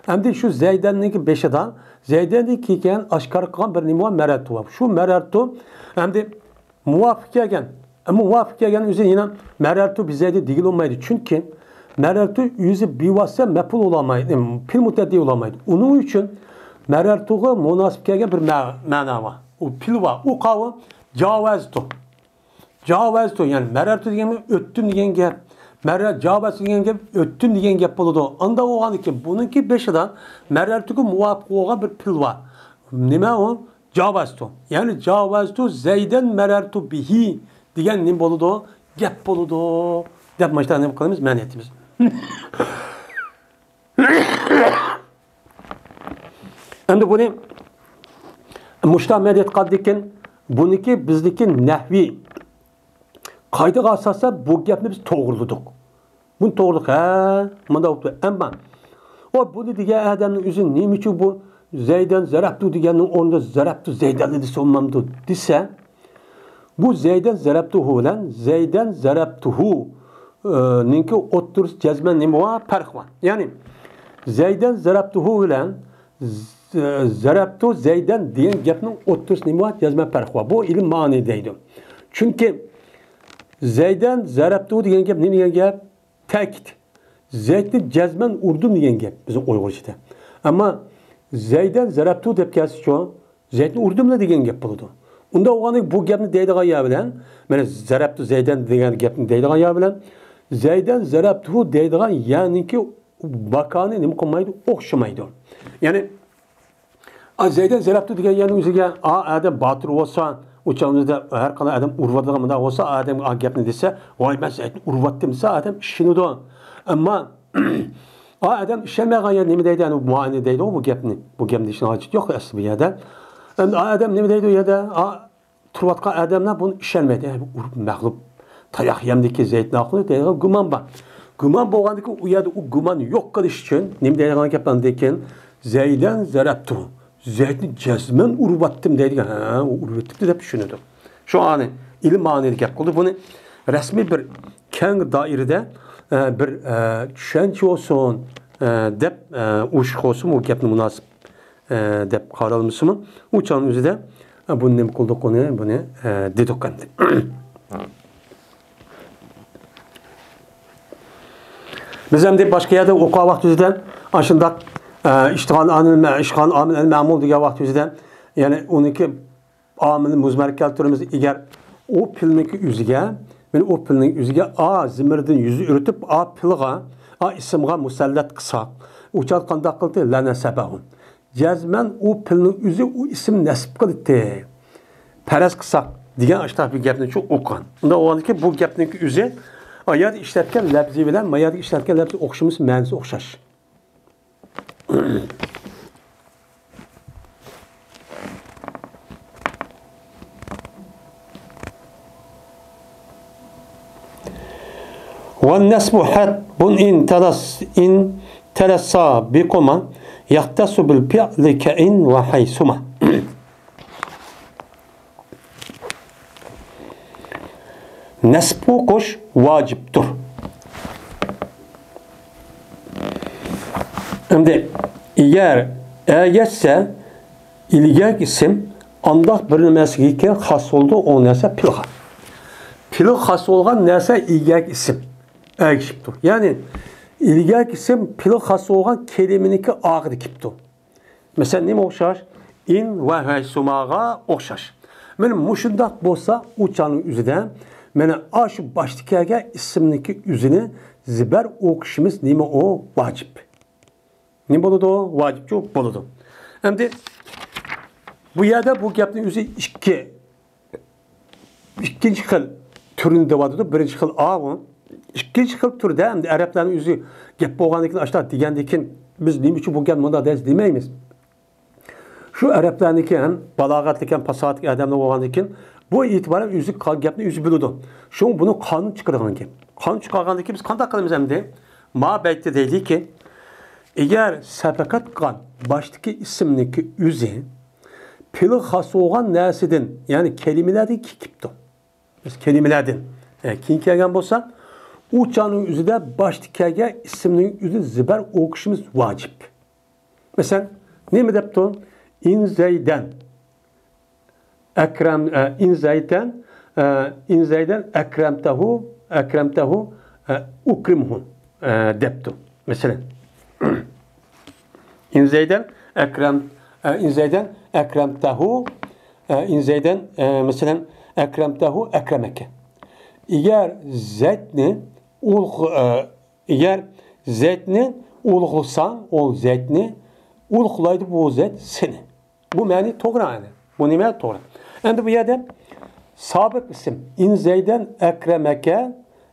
ئەمدى شۇ زەيدەننىڭكى بېشىدا زەيدەندىن كېيىن ئاشكارا قىلغان بىر نېمە بار؟ مەرەرتۇ بار. شۇ مەرەرتۇ ئەمدى مۇۋاپىق كەلگەن. ئەمما مۇۋاپىق كەلگەن ئۆزى يەنە مەرەرتۇ بىزەيدە دېگىلى بولمايدۇ. چۈنكى مەرەرتۇ ئۆزى بىۋاسىتە مەپئۇل بولالمايدۇ، پېئىل مۇتەئەددى بولالمايدۇ. ئۇنىڭ ئۈچۈن مەرەرتۇغا مۇناسىپ كەلگەن بىر مە-، مەنا بار. ئۇ پېئىل بار. ئۇ قاۋۇ جاۋەزتۇ. جاۋەزتۇ، يەنى مەرەرتۇ دېگەن ئۆتتۈم دېگەن گەپ. مەرە-، جاۋەزتۇ دېگەن گەپ ئۆتتۈم دېگەن گەپ بولىدۇ. ئاندا بولغاندىكىن بۇنىڭكى بېشىدا مەرەرتۇغا مۇۋاپىق بولغان بىر پېئىل بار. نېمە ئۇ؟ جاۋەزتۇ. يەنى جاۋەزتۇ زەيدەن مەرەرتۇ بىھى دېگەن نېمە بولىدۇ؟ گەپ بولىدۇ. دەپ مانا شۇنداق نېمە قىلىمىز؟ مەنە ئېيتىمىز. ئەمدى بۇنى مۇشۇنداق مەنە ئېيتقاندىكىن، بۇنىكى بىزدىكى نەھۋىي قائىدىگە ئاساسەن بۇ گەپنى بىز توغرىلىدۇق. بۇنى توغرىلىق، ھە، مۇنداق بوپتۇ. ئەمما ئۇ بۇنى دېگەن ئادەمنىڭ ئۆزى نېمە ئۈچۈن بۇ زەيدەن زەرەبتۇ دېگەننىڭ ئورنىدا زەرەبتۇ زەيدەننى دېسە بولمامدۇ دېسە، بۇ زەيدەن زەرەبتۇھۇ بىلەن زەيدەن زەرەبتۇھۇ، ئە، نىڭكى ئوتتۇرىسى جەزمەن نېمە بار؟ پەرق بار. يەنى زەيدەن زەرەبتۇھۇ بىلەن ز-، زەرەبتۇ زەيدەن دېگەن گەپنىڭ ئوتتۇرىسى نېمە بار؟ جەزمەن پەرق بار. بۇ ئىلىم مەنى دەيدۇ. چۈنكى زەيدەن زەرەبتۇ دېگەن گەپ نېمە دېگەن گەپ؟ تەكىت. زەيدنى جەزمەن ئۇردۇم دېگەن گەپ بىزنىڭ ئۇيغۇرچىدا. ئەمما زەيدەن زەرەبتۇ دەپ كەلسىچۇ، زەيدنى ئۇردۇملا دېگەن گەپ بولىدۇ. ئۇنداق بولغاندىكىن بۇ گەپنى دەيدىغان يەر بىلەن، مانا زەرەبتۇ زەيدەن دېگەن گەپنى دەيدىغان يەر بىلەن، زەيدەن زەرەبتۇ دەيدىغان يەرنىڭكى ماكانى نېمە قىلمايدۇ؟ ئوخشىمايدۇ. يەنى، ئا، زەيدەن زەرەبتۇ دېگەن يەرنىڭ ئۆزىگە، ئا، ئادەم باتۇر بولسا، ئۇ چاغدا ھەر قانداق ئادەم ئۇرۇۋاتىدىغان مۇنداق بولسا، ئادەم ئا گەپنى دېسە، ۋاي، مەن زەيدنى ئۇرۇۋاتتىم دېسە، ئادەم ئىشىنىدۇ. ئەمما، ئا، ئادەم ئىشەنمەيدىغان يەر نېمە دەيدۇ؟ يەنى مۇئايىنە دەيدۇ بۇ گەپنى. بۇ گەپنى دېيىشنىڭ ھاجىتى يوق ئەسلى بۇ يەردە. ئەمدى ئا، ئادەم نېمە دەيدۇ ئۇ يەردە؟ ئا، تۇرۇۋاتقان ئادەملەر بۇنى ئىشەنمەيدۇ. ئە، بۇ ئۇرۇپ مەغلۇپ، تاياق يەمدىكى زەيتنى ئاقلىدى دەيدىغان گۇمان بار. گۇمان بولغاندىكىن، ئۇ يەردە ئۇ گۇمان يوق قىلىش ئۈچۈن نېمە دەيدىغان گەپ ئاندىن كېيىن؟ زەيدەن زەرەپتۇ. زەيتنى جەزمەن ئۇرۇۋەتتىم دەيدىغان. ھە، ئۇ ئۇرۇۋېتىپتۇ دەپ چۈشىنىدۇ. شۇ ئانى ئىلىم مەنىدە گەپ قىلدى. بۇنى رەسمىي بىر كەڭ دائىرىدە، ئە، بىر، ئە، چۈشەنچە بولسۇن، ئە، دەپ، ئە، ئۇششۇق بولسۇن، بۇ گەپنى مۇناسىپ، ئە، دەپ قارالمىسىمۇ، ئۇ چاغنىڭ ئۆزىدە، ئە، بۇنى نېمە قىلدۇق، ئۇنى، بۇنى، ئە، دېدۇق ئەمدى. بىز ئەمدى باشقا يەردە ئوقۇغان ۋاقتىمىزدا ئاشۇنداق، ئە، ئىشتىغان ئامىل، ئىشتىغان ئامىل ئەل مەمۇل دېگەن ۋاقتىمىزدا، يەنى ئۇنىڭكى ئامىل مۇزمەر كەلتۈرىمىز. ئەگەر ئۇ پېئىلنىڭكى ئۆزىگە، مانا ئۇ پېئىلنىڭ ئۆزىگە ئا زېمىردىن يۈز ئۆرتۈپ، ئا پېئىلغا، ئا ئىسىمغا مۇسەللەت قىلساق، ئۇ چاغدا قانداق قىلدى؟ لەنەسەبەھۇ. جەزمەن ئۇ پېئىلنىڭ ئۆزى ئۇ ئىسىم نەسب قىلدى. پەرەز قىلساق دېگەن ئاشۇنداق بىر گەپنى چۇ ئوقۇغان. ئۇنداق بولغاندىكىن بۇ گەپنىڭكى ئۆزى ئايەردە ئىشلەتكەن لەپزى بىلەن مايەردە ئىشلەتكەن لەپزى ئوخشىمىسا، مەنىسى ئوخشاش. والنصب حتم إن تلص-، إن تلصى بكما، يختص بالفعل كإن وحيثما. نەسب ئوقۇش ۋاجىپتۇر. ئەمدى ئەگەر ئەگەشسە ئىلگەك ئىسىم ئانداق بىر نەرسىگە خاس بولىدۇ، ئۇ نەرسە پېئىلغا. پېئىلغا خاس بولغان نەرسە ئىلگەك ئىسىم ئەگىشىپتۇ. يەنى ئىلگەك ئىسىم پېئىلغا خاس بولغان كەلىمىنىڭكى ئاخىرىدا كېلىپتۇ. مەسىلەن، نېمە ئوخشاش؟ ئىن ۋە ھەيسۇماغا ئوخشاش. مانا مۇشۇنداق بولسا، ئۇ چاغنىڭ ئۆزىدە مانا ئاشۇ باشتا كەلگەن ئىسىمنىڭكى ئۆزىنى زىبەر ئوقۇشىمىز نېمە ئۇ؟ ۋاجىپ. نېمە بولىدۇ؟ ۋاجىپچۇ بولىدۇ. ئەمدى بۇ يەردە بۇ گەپنىڭ ئۆزى ئىككى ئىككىنچى خىل تۈرىنى دەۋاتىدۇ. بىرىنچى خىل ئاۋۇ. ئىككىنچى خىل تۈردە ئەمدى ئەرەبلەرنىڭ ئۆزى گەپ بولغاندىكىن، ئاشۇنداق دېگەندىكىن، بىز نېمە ئۈچۈن بۇ گەپ مۇنداق دەيسىز دېمەيمىز. شۇ ئەرەبلەرنىڭكى ھەم بالاغەتلىك ھەم پاساھەتلىك ئادەملەر بولغاندىكىن، بۇ ئېتىبارەن ئۆزى قا-، گەپنى ئۆزى بىلىدۇ. شۇڭا بۇنى قانۇن چىقىرغان گەپ. قانۇن چىقارغاندىكىن بىز قانداق قىلىمىز ئەمدى؟ ما بەيتتە دەيدىكى، ئەگەر سەبەقەت قىلغان باشتىكى ئىسىمنىڭكى ئۆزى پېئىلغا خاس بولغان نەرسىدىن، يەنى كەلىمىلەردىن كېلىپ كېلىپتۇ. بىز كەلىمىلەردىن، ئە، كېيىن كەلگەن بولسا، ئۇ چاغنىڭ ئۆزىدە باشتا كەلگەن ئىسىمنىڭ ئۆزىنى زىبەر ئوقۇشىمىز ۋاجىپ. مەسىلەن، نېمە دەپتۇ؟ ئىن زەيدەن ئەكرەم، ئە، ئىن زەيدەن، ئە، ئىن زەيدەن ئەكرەمتەھۇ، ئەكرەمتەھۇ، ئە، ئۇكرىمھۇ، ئە، دەپتۇ. مەسىلەن. ئىن زەيدەن ئەكرەم، ئە، ئىن زەيدەن ئەكرەمتەھۇ، ئە، ئىن زەيدەن، ئە، مەسىلەن، ئەكرەمتەھۇ ئەكرەمەكە. ئەگەر زەيدنى ئۇلۇغ-، ئە، ئەگەر زەيدنى ئۇلۇغلىساڭ، ئۇ زەيدنى ئۇلۇغلايدۇ، بۇ زەيد سېنى. بۇ مەنى توغرا ئەنە. بۇ نېمە؟ توغرا. ئەمدى بۇ يەردە سابىق ئىسىم، ئىن زەيدەن ئەكرەمەكە،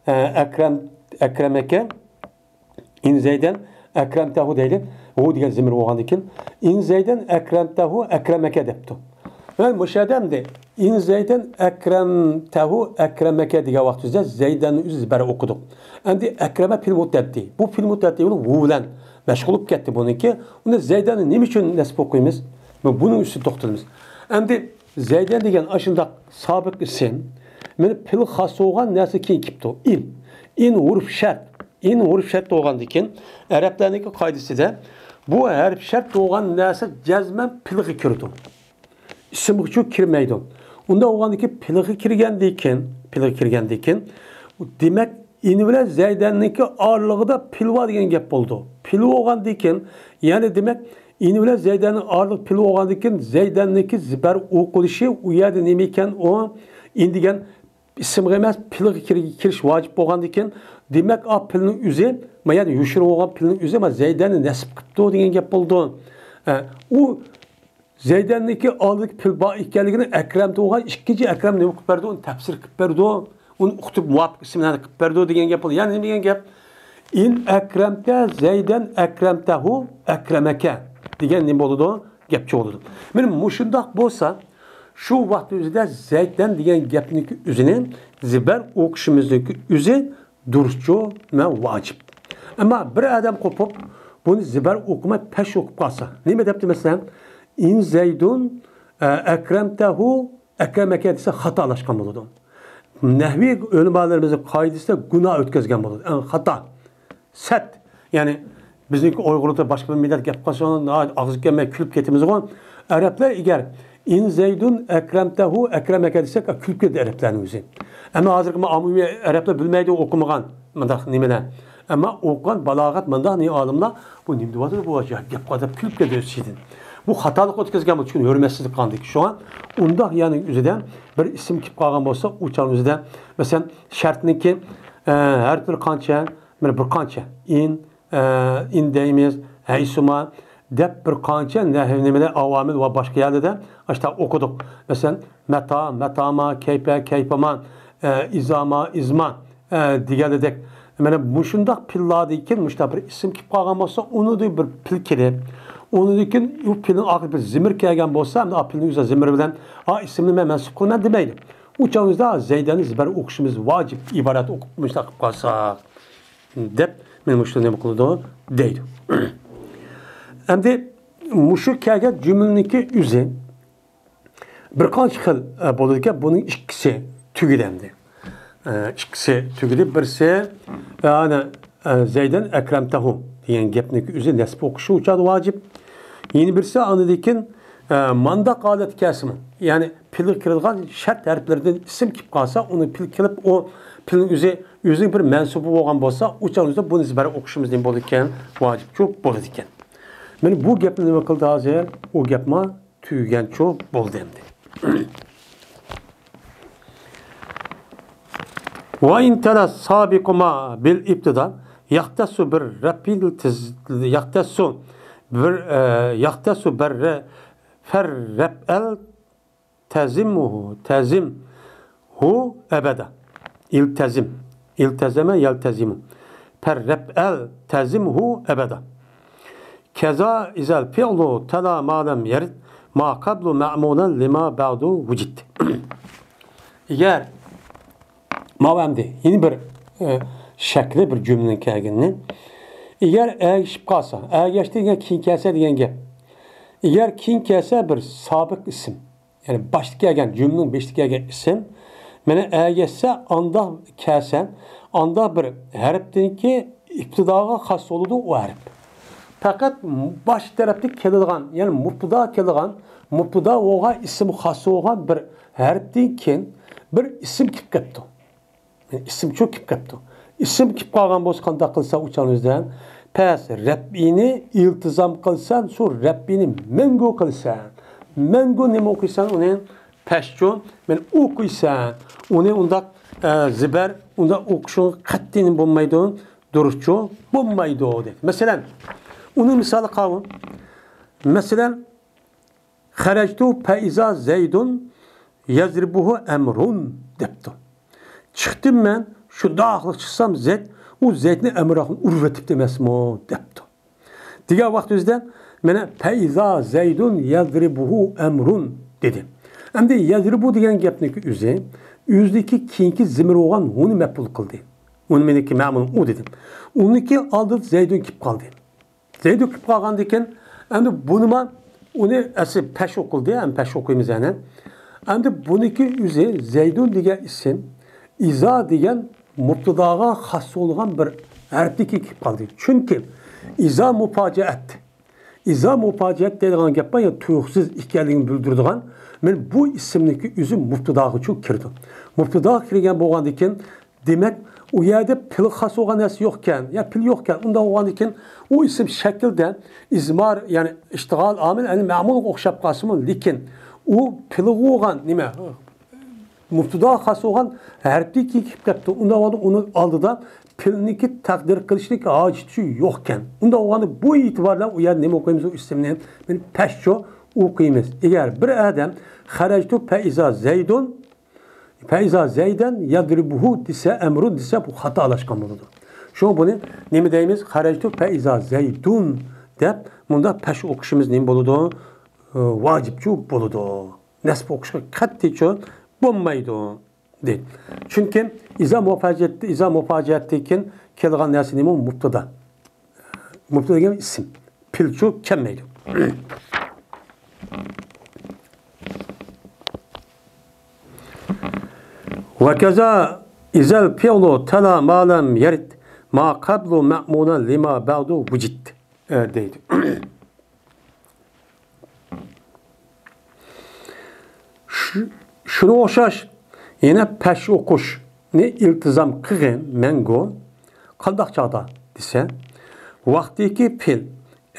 ئە، ئەكرەم، ئەكرەمەكە، ئىن زەيدەن ئەكرەمتەھۇ دەيلى. ھۇ دېگەن زېمىر بولغاندىكىن، ئىن زەيدەن ئەكرەمتەھۇ ئەكرەمەكە دەپتۇ. ۋە مۇشۇ يەردە ئەمدى ئىن زەيدەن ئەكرەمتەھۇ ئەكرەمەكە دېگەن ۋاقتىمىزدا زەيدەننى ئۆزى زىبەر ئوقۇدۇق. ئەمدى ئەكرەمە پېئىل مۇتەئەددى. بۇ پېئىل مۇتەئەددى بۇ ھۇ بىلەن مەشغۇل بولۇپ كەتتى بۇنىڭكى. ئۇنى زەيدەننى نېمە ئۈچۈن نەسب ئوقۇيمىز؟ بۇنىڭ ئۈستىدە توختىلىمىز. ئەمدى زەيدەن دېگەن ئاشۇنداق سابىق ئىسىم، مانا پېئىل خاس بولغان نەرسە كېيىن كېلىپتۇ. ئىن. ئىن ھۇرۇف شەرت. ئىن ھۇرۇپ شەرت بولغاندىكىن، ئەرەبلەرنىڭكى قائىدىسىدە بۇ ھەرپ شەرت بولغان نەرسە جەزمەن پېئىلغا كىرىدۇ. ئىسىمغىچۇ كىرمەيدۇ. ئۇنداق بولغاندىكىن پېئىلغا كىرگەندىكىن، پېئىلغا كىرگەندىكىن، دېمەك، ئىن بىلەن زەيدەننىڭكى ئارىلىقىدا پېئىل بار دېگەن گەپ بولىدۇ. پېئىل بولغاندىكىن، يەنى دېمەك، ئىن بىلەن زەيدەننىڭ ئارىلىقى پېئىل بولغاندىكىن، زەيدەننىڭكى زىبەر ئوقۇلۇشى ئۇ يەردە نېمە ئىكەن ئۇ؟ ئىن دېگەن ئىسىمغا ئەمەس، پېئىلغا كىر-، كىرىش ۋاجىپ بولغاندىكىن، دېمەك، ئا پېئىلنىڭ ئۆزى، ما يەنى يوشۇرۇن بولغان پېئىلنىڭ ئۆزى، ما زەيدەننى نەسب قىپتۇ دېگەن گەپ بولىدۇ. ئە، ئۇ زەيدەننىڭكى ئالدىدىكى پېئىل بار ئىكەنلىكىنى ئەكرەمتە بولغان ئىككىنچى ئەكرەم نېمە قىلىپ بەردى؟ ئۇنى تەپسىر قىلىپ بەردى. ئۇنى ئۇقتۇرۇپ مۇۋاپىق ئىسىملەرنى قىلىپ بەردى دېگەن گەپ بولىدۇ. يەنى نېمە دېگەن گەپ؟ ئىن ئەكرەمتە زەيدەن ئەكرەمتەھۇ ئەكرەمەكە دېگەن نېمە بولىدۇ؟ گەپچە بولىدۇ. مانا مۇشۇنداق بولسا، شۇ ۋاقىت ئۆزىدە زەيدەن دېگەن گەپنىڭكى ئۆزىنى زىبەر ئوقۇشىمىزنىڭكى ئۆزى دۇرۇسچۇ ۋە ۋاجىپ. ئەمما بىر ئادەم قوپۇپ، بۇنى زىبەر ئوقۇماي پەش ئوقۇپ قالسا، نېمە دەپتۇ مەسىلەن؟ ئىن زەيدۇن، ئە، ئەكرەمتەھۇ، ئەكرەمەكە دېسە خاتالاشقان بولىدۇ. نەھۋىي ئۆلىمالىرىمىزنىڭ قائىدىسىدە گۇناھ ئۆتكۈزگەن بولىدۇ. ئەڭ خاتا. سەت. يەنى بىزنىڭكى ئۇيغۇرلاردا باشقا بىر مىللەت گەپ قىلسا، ناھايىتى ئاغزى كەلمەي كۈلۈپ كېتىمىزغۇ. ئەرەبلەر ئەگەر ئىن زەيدۇن ئەكرەمتەھۇ ئەكرەمەكە دېسەك، كۈلۈپ كېتىدۇ ئەرەبلەرنىڭ ئۆزى. ئەمما ھازىرقى ئاممىۋى ئەرەبلەر بىلمەيدۇ ئوقۇمىغان مۇنداق نېمىلەر. ئەمما ئوقۇغان بالاغەت مۇنداق نى ئالىملار بۇ نېمە دېيىۋاتىدۇ بۇ گەپ قىلىپ كۈلۈپ كېتىدۇ ئۆزى. بۇ خاتالىق ئۆتكۈزگەن بۇ، چۈنكى ھۆرمەتسىزلىك قىلغاندىكىن. شۇڭا ئۇنداق يەرنىڭ ئۆزىدە بىر ئىسىم كېلىپ قالغان بولسا، ئۇ چاغنىڭ ئۆزىدە، مەسىلەن، شەرتنىڭكى، ئە، ھەرپلىرى قانچە؟ مانا بىر قانچە. ئىن، ئە، ئىن دەيمىز، ھەيسۇما دەپ بىر قانچە نەھۋ نېمىلەر، ئاۋامىل ۋە باشقا يەرلەردە ئاشتا ئوقۇدۇق. مەسىلەن، مەتا، مەتاما، كەيپە، كەيپاما، ئە، ئىزاما، ئىزما، ئە، دېگەنلىدەك. مانا مۇشۇنداق پىللاردىن كېيىن مۇشۇنداق بىر ئىسىم كېلىپ قالغان بولسا، ئۇنىڭدىن بىر پىل كېلىپ، ئۇنىڭدىن كېيىن ئۇ پىلنىڭ ئارقىسىدا بىر زىمىر كەلگەن بولسا، ئەمدى ئا پىلنىڭ ئۆزى زىمىر بىلەن، ئا ئىسىمنى مەن مەنسۇپ قىلىمەن دېمەيدۇ. ئۇ چاغىمىزدا زەيدەننى زىبەر ئوقۇشىمىز ۋاجىپ، ئىبارەت ئوقۇپ مۇشۇنداق قىلىپ قالساق، دەپ، مانا مۇشۇ نېمە قىلىدۇ دەيدۇ. ئەمدى مۇشۇ كەلگەن جۈملىنىڭكى ئۆزى بىر قانچە خىل، ئە، بولىدىكەن. بۇنىڭ ئىككىسى تۈگىدى ئەمدى. ئە، ئىككىسى تۈگىدى. بىرسى، ئە، ئانا، ئە، زەيدەن ئەكرەمتەھۇ دېگەن گەپنىڭكى ئۆزى نەسب ئوقۇشى ئۇ چاغدا ۋاجىپ. يەنە بىرسى ئاندىن كېيىن، ئە، مانداق ھالەتكە كەلسىمۇ، يەنى پىلغا كىرىدىغان شەرت ھەرپلىرىدىن ئىسىم كېلىپ قالسا، ئۇنى پىل كېلىپ، ئۇ پىلنىڭ ئۆزى، ئۆزىنىڭ بىر مەنسۇبى بولغان بولسا، ئۇ چاغدا بۇنى زىبەر ئوقۇشىمىز نېمە بولىدىكەن؟ ۋاجىپچۇ بولىدىكەن. مانا بۇ گەپنى نېمە قىلدى ھازىر؟ ئۇ گەپمۇ تۈگىگەنچۇ بولدى ئەمدى. ۋە ئىن تەلە سابىقۇما بىل ئىبتىدا يەختەسسۇ بىر رەپئىل تىز-، يەختەسسۇ بىر، ئە، يەختەسسۇ بىر رە-، فەر رەپئەل تەزىمۇھۇ، تەزىمھۇ ئەبەدا. ئىلتەزىم. ئىلتەزەمە يەلتەزىمۇ. پەر رەپئەل تەزىمھۇ ئەبەدا. كەزا ئىزەل فىئلۇ تەلا ما لەم يەرد ما قەبلۇ مەمۇلەن لىما بەدۇ ۋۇجىد. ئەگەر ماۋۇ ئەمدى يەنە بىر، ئە، شەكلى بىر جۈملىنىڭ كەلگىنىنى. ئەگەر ئەگىشىپ قالسا، ئەگەشتى دېگەن كېيىن كەلسە دېگەن گەپ. ئەگەر كېيىن كەلسە بىر سابىق ئىسىم، يەنى باشتا كەلگەن، جۈملىنىڭ بېشىدا كەلگەن ئىسىم، مانا ئەگەشسە، ئانداق كەلسە، ئانداق بىر ھەرپتىنكى ئىپتىداغا خاس بولىدۇ ئۇ ھەرپ. پەقەت باش تەرەپتە كېلىدىغان، يەنى مۇپتىدا كېلىدىغان، مۇپتىدا بولغان ئىسىم خاس بولغان بىر ھەرپتىن كېيىن بىر ئىسىم كېلىپ كەپتۇ. ئىسىم چوقۇپ كەپتۇ. ئىسىم كېلىپ قالغان بولسا قانداق قىلسا ئۇچان ئۆزىدىن؟ پەس رەپئىنى ئىلتىزام قىلسان، شۇ رەپئىنى مەڭگۈ قىلسان. مەڭگۈ نېمە ئوقۇيسەن ئۇنى؟ پەسچۇ، مەن ئوقۇيسەن. ئۇنى ئۇنداق، ئە، زىبەر، ئۇنداق ئوقۇشۇڭ قەتئىي بولمايدۇ، دۇرۇسچۇ بولمايدۇ، دېدى. مەسىلەن، ئۇنىڭ مىسالى قاۋۇ. مەسىلەن، خەرەجتۇ فەئىزا زەيدۇن يەزرىبۇھۇ ئەمرۇن دەپتۇ. چىقتىم مەن، شۇنداقلا چىقسام زەيد، ئۇ زەيدنى ئەمرۇن ئۇرۇۋېتىپتۇ ئەمەسمۇ دەپتۇ. دېگەن ۋاقىت ئۆزىدە مانا فەئىزا زەيدۇن يەزرىبۇھۇ ئەمرۇن دېدى. ئەمدى يەزرىبۇ دېگەن گەپنىڭكى ئۆزى، ئۆزىدىكى كېيىنكى زىمىر بولغان ھۇنى مەپئۇل قىلدى. ئۇنى مېنىڭكى مەمۇل ئۇ دېدىم. ئۇنىڭكى ئالدىدا زەيدۇن كېلىپ قالدى. زەيدۇ كېلىپ قالغاندىن كېيىن، ئەمدى بۇنىما ئۇنى ئەسلى پەش ئوقۇلدى، ھەم پەش ئوقۇيمىز يەنە. ئەمدى بۇنىكى ئۆزى زەيدۇن دېگەن ئىسىم ئىزا دېگەن مۇپتىداغا خاس بولغان بىر ھەرپتىكى كېلىپ قالدى. چۈنكى ئىزا مۇپاجىئەت. ئىزا مۇپاجىئەت دەيدىغان گەپ بار، يەنى تۇيۇقسىز ئىكەنلىكىنى بىلدۈرىدىغان. مانا بۇ ئىسىمنىڭكى ئۆزى مۇپتىداغىچۇ كىرىدۇ. مۇپتىداغا كىرگەن بولغاندىن كېيىن، دېمەك، ئۇ يەردە پىلغا خاس بولغان نەرسە يوقكەن، يا پىل يوقكەن. ئۇنداق بولغاندىن كېيىن، ئۇ ئىسىم شەكىلدە ئىزمار، يەنى ئىشتىغال ئامىل، يەنى مەمۇلغا ئوخشاپ قالسىمۇ، لېكىن ئۇ پىلغا بولغان نېمە؟ مۇپتىداغا خاس بولغان ھەرپتىن كېيىن كېلىپ كەپتۇ. ئۇنداق بولغاندا ئۇنىڭ ئالدىدا پىلنىڭكى تەقدىر قىلىشنىڭ ھاجىتى يوقكەن. ئۇنداق بولغاندا بۇ ئېتىبار بىلەن ئۇ يەردە نېمە ئوقۇيمىز؟ ئۇ ئىسىمنى مانا پەشچۇ ئوقۇيمىز. ئەگەر بىر ئادەم خەرەجتۇ فەئىزا زەيدۇن، فەئىزا زەيدەن يەزرىبۇھۇ دېسە، ئەمرۇن دېسە، بۇ خاتالاشقان بولىدۇ. شۇڭا بۇنى نېمە دەيمىز؟ خەرەجتۇ فەئىزا زەيدۇن دەپ مۇنداق پەش ئوقۇشىمىز نېمە بولىدۇ؟ ۋاجىپچۇ بولىدۇ. نەسب ئوقۇشقا قەتئىيچۇ بولمايدۇ، دەيدۇ. چۈنكى ئىزا مۇپاجىئەت، ئىزا مۇپاجىئەتتىن كېيىن كېلىدىغان نەرسە نېمە؟ مۇپتىدا. مۇپتىدا دېگەن ئىسىم. پېئىلچۇ كەلمەيدۇ. ۋەكەزا ئىزەل پېئىلۇ تەلا ما لەم يەرىد ما قەبلۇ مەمۇلەن لىما بەئدۇ ۋۇجىد، ئە، دەيدۇ. شۇ-، شۇنىڭغا ئوخشاش يەنە پەش ئوقۇشنى ئىلتىزام قىلغىن مەڭگۈ. قانداق چاغدا دېسە، ۋاقتىكى پېئىل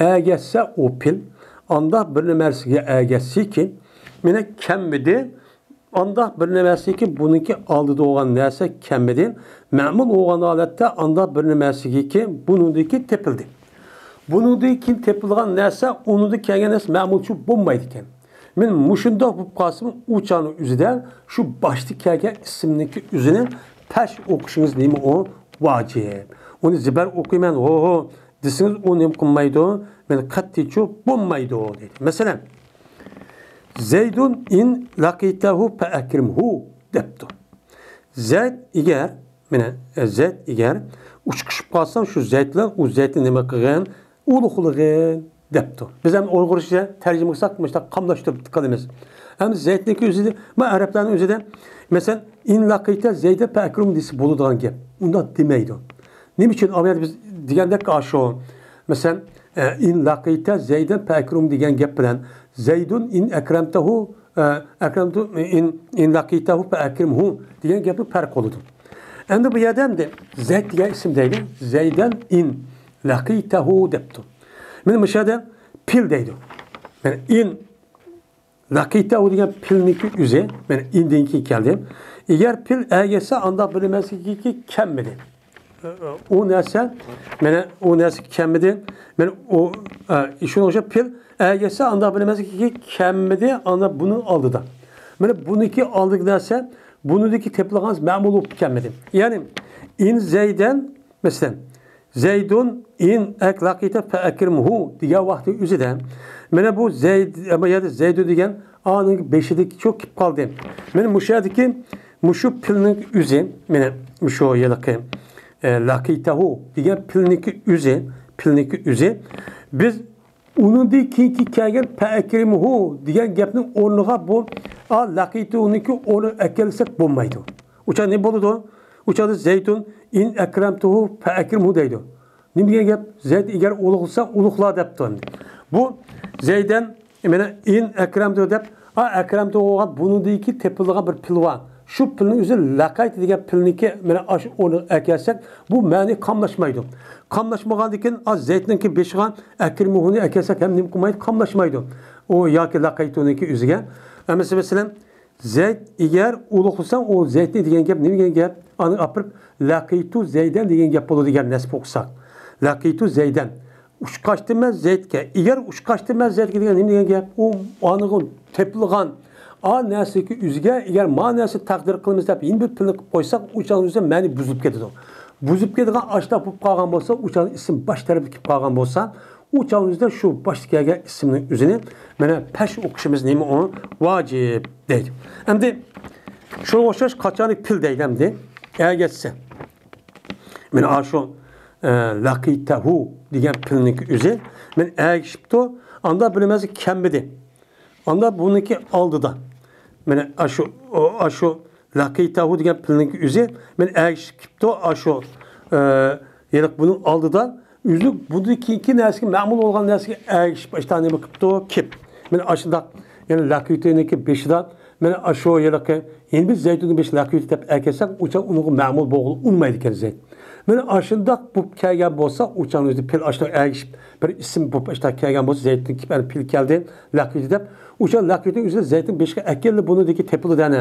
ئەگەشسە ئۇ پېئىل، ئانداق بىر نەرسىگە ئەگەشسىكى، مېنى كەممىدى، ئانداق بىر نەرسىكى، بۇنىڭكى ئالدىدا بولغان نەرسە كەممىدى، مەمۇل بولغان ھالەتتە ئانداق بىر نەرسىكى، بۇنىڭدىكى تېپىلدى. بۇنىڭدىن كېيىن تېپىلغان نەرسە، ئۇنىڭدا كەلگەن نەرسە مەمۇلچۇ بولمايدىكەن. مەن مۇشۇنداق بولۇپ قالسىمۇ، ئۇ چاغنىڭ ئۆزىدە شۇ باشتا كەلگەن ئىسىمنىڭكى ئۆزىنى پەش ئوقۇشىڭىز نېمە ئۇ؟ ۋاجىپ. ئۇنى زىبەر ئوقۇيمەن، ھو، ھو، دېسىڭىز، ئۇ نېمە قىلمايدۇ؟ مەن قەتئىيچۇ بولمايدۇ، دەيدۇ. مەسىلەن، زەيدۇن ئىن لەقىتەھۇ فەئەكرىمھۇ دەپتۇ. زەيد ئەگەر، مانا، زەيد ئەگەر ئۇچرىشىپ قالساڭ، شۇ زەيد بىلەن ئۇ زەيدنى نېمە قىلغىن؟ ئۇلۇغلىغىن دەپتۇ. بىز ھەم ئۇيغۇرچە تەرجىمە قىلساق، مۇشۇنداق قاملاشتۇرۇپ قىلىمىز. ئەمما زەيدنىڭكى ئۆزىدە، ما ئەرەبلەرنىڭ ئۆزىدە، مەسىلەن، ئىن لەقىتە زەيدەن فەئەكرىم دېسە بولىدىغان گەپ. ئۇنداق دېمەيدۇ. نېمە ئۈچۈن؟ ئاۋۇ يەردە بىز دېگەندەك، ئاشۇ، مەسىلەن، ئە، ئىن لەقىتە زەيدەن فەئەكرىم دېگەن گەپ بىلەن زەيدۇن ئىن ئەكرەمتەھۇ، ئە، ئەكرەمتۇ ئىن، ئىن لەقىتەھۇ فەئەكرىمھۇ دېگەن گەپنىڭ پەرقى بولىدۇ. ئەمدى بۇ يەردە ئەمدى زەيد دېگەن ئىسىم دەيدۇ. زەيدەن ئىن لەقىتەھۇ دەپتۇ. مانا مۇشۇ يەردە پېئىل دەيدۇ. مانا ئىن لەقىتەھۇ دېگەن پېئىلنىڭكى ئۆزى، مانا ئىندىن كېيىن كەلدى. ئەگەر پېئىل ئەگەشسە، ئانداق بىر نەرسىگە كەلمىدى. ئۇ نەرسە، مانا ئۇ نەرسە كەلمىدى. مانا ئۇ، ئە، شۇنىڭ ئۈچۈن پېئىل ئەگەشسە، ئانداق بىر نەرسە كەلمىدى، ئانداق بۇنىڭ ئالدىدا. مانا بۇنىڭكى ئالدىدىكى نەرسە، بۇنىڭدىكى تېپىلغان مەمۇل بولۇپ كەلمىدى. يەنى، ئىن زەيدەن، مەسىلەن، زەيدۇن ئىن ئەك لەقىتە فەئەكرىمھۇ دېگەن ۋاقتى ئۆزىدە، مانا بۇ زەيد، ئەمما يەردە زەيدۇن دېگەن ئانىڭ بېشىدىكى چوق كېلىپ قالدى. مانا مۇشۇ يەردىكى مۇشۇ پېئىلنىڭ ئۆزى، مانا مۇشۇ ھېلىقى، ئە، لەقىتەھۇ دېگەن پېئىلنىڭكى ئۆزى، پېئىلنىڭكى ئۆزى. بىز ئۇنىڭدىن كېيىنكى كەلگەن فەئەكرىمھۇ دېگەن گەپنىڭ ئورنىغا بۇ، ئا، لەقىتۇنىڭكى ئورنىغا ئەكەلسەك بولمايدۇ. ئۇ چاغ نېمە بولىدۇ؟ ئۇ چاغدا زەيدۇن ئىن ئەكرەمتۇھۇ فەئەكرىمھۇ دەيدۇ. نېمە دېگەن گەپ؟ زەيد ئەگەر ئۇلۇغلىسا، ئۇلۇغلا دەپتۇ ئەمدى. بۇ زەيدەن، مانا، ئىن ئەكرەمتۇ دەپ، ئا، ئەكرەمتۇ بولغان بۇنىڭدىكى تېپىلىدىغان بىر پېئىل بار. شۇ پېئىلنىڭ ئۆزى لەقەيتە دېگەن پېئىلنىڭكى، مانا، ئاشۇ ئورنىغا ئەكەلسەك، بۇ مەنى قاملاشمايدۇ. قاملاشمىغاندىن كېيىن، ئا، زەيدنىڭكى بېشىغا ئەكرىمۇھۇنى ئەكەلسەك ھەم نېمە قىلمايدۇ؟ قاملاشمايدۇ. ئۇ ياكى لەقەيتۇنىڭكى ئۆزىگە. ئەمەسە، مەسىلەن، زەيد ئەگەر ئۇلۇغلىساڭ، ئۇ زەيدنى دېگەن گەپ، نېمە دېگەن گەپ؟ ئانى ئاپىرىپ، لەقىتۇ زەيدەن دېگەن گەپ بولىدۇ، ئەگەر نەسب ئوقۇساق. لەقىتۇ زەيدەن. ئۇچراشتىم مەن زەيدكە. ئەگەر ئۇچراشتىم مەن زەيدكە دېگەن نېمە دېگەن گەپ؟ ئۇ ئانىغا تېپىلغان، ئا نەرسىگە ئۆزىگە، ئەگەر ما نەرسە تەقدىر قىلىمىز دەپ يېڭى بىر پېئىلنى قىلىپ قويساق، ئۇ چاغنىڭ ئۆزىدە مەنى بۇزۇلۇپ كېتىدۇ. بۇزۇلۇپ كېتىدىغان ئاشۇنداق بولۇپ قالغان بولسا، ئۇ چاغدا ئىسىم باش تەرەپكە كېلىپ قالغان بولسا، ئۇ چاغنىڭ ئۆزىدە شۇ باشتا كەلگەن ئىسىمنىڭ ئۆزىنى، مانا، پەش ئوقۇشىمىز نېمە ئۇ؟ ۋاجىپ دەيدۇ. ئەمدى شۇنىڭغا ئوخشاش قاچانى پېئىل دەيدۇ ئەمدى؟ ئەگەشسە. مانا ئاشۇ، ئە، لەقىتەھۇ دېگەن پېئىلنىڭكى ئۆزى. مانا ئەگىشىپتۇ. ئاندا بىلىمەنسە كەممىدى. ئاندا بۇنىڭكى ئالدىدا. مانا ئاشۇ، ئاشۇ لەقىتەھۇ دېگەن پېئىلنىڭكى ئۆزى. مانا ئەگىشىپ كېلىپتۇ. ئاشۇ، ئە، يەنى بۇنىڭ ئالدىدا. ئۆزى بۇنىڭدىن كېيىنكى نەرسىگە، مەمۇل بولغان نەرسىگە ئەگىشىپ، ئاشۇنداق نېمە قىپتۇ؟ كېپ. مانا ئاشۇنداق، يەنى لەقىتۇنىڭكى بېشىدا، مانا ئاشۇ ھېلىقى، يەنە بىز زەيدۇننىڭ بېشىدا لەقىتۇ دەپ ئەكەلسەك، ئۇ چاغ ئۇنىڭغا مەمۇل بولغىلى ئۇنىمايدىكەن زەيد. مانا ئاشۇنداق بولۇپ كەلگەن بولسا، ئۇ چاغنىڭ ئۆزىدە پېئىل ئاشۇنداق ئەگىشىپ، بىر ئىسىم بولۇپ ئاشۇنداق كەلگەن بولسا، زەيدتىن كېلىپ، ئەنە پېئىل كەلدى، لەقىتۇ دەپ، ئۇ چاغ لەقىتۇنىڭ ئۆزىدە زەيدنىڭ بېشىغا ئەكەلدى، بۇنىڭدىكى تېپىلدى ئەنە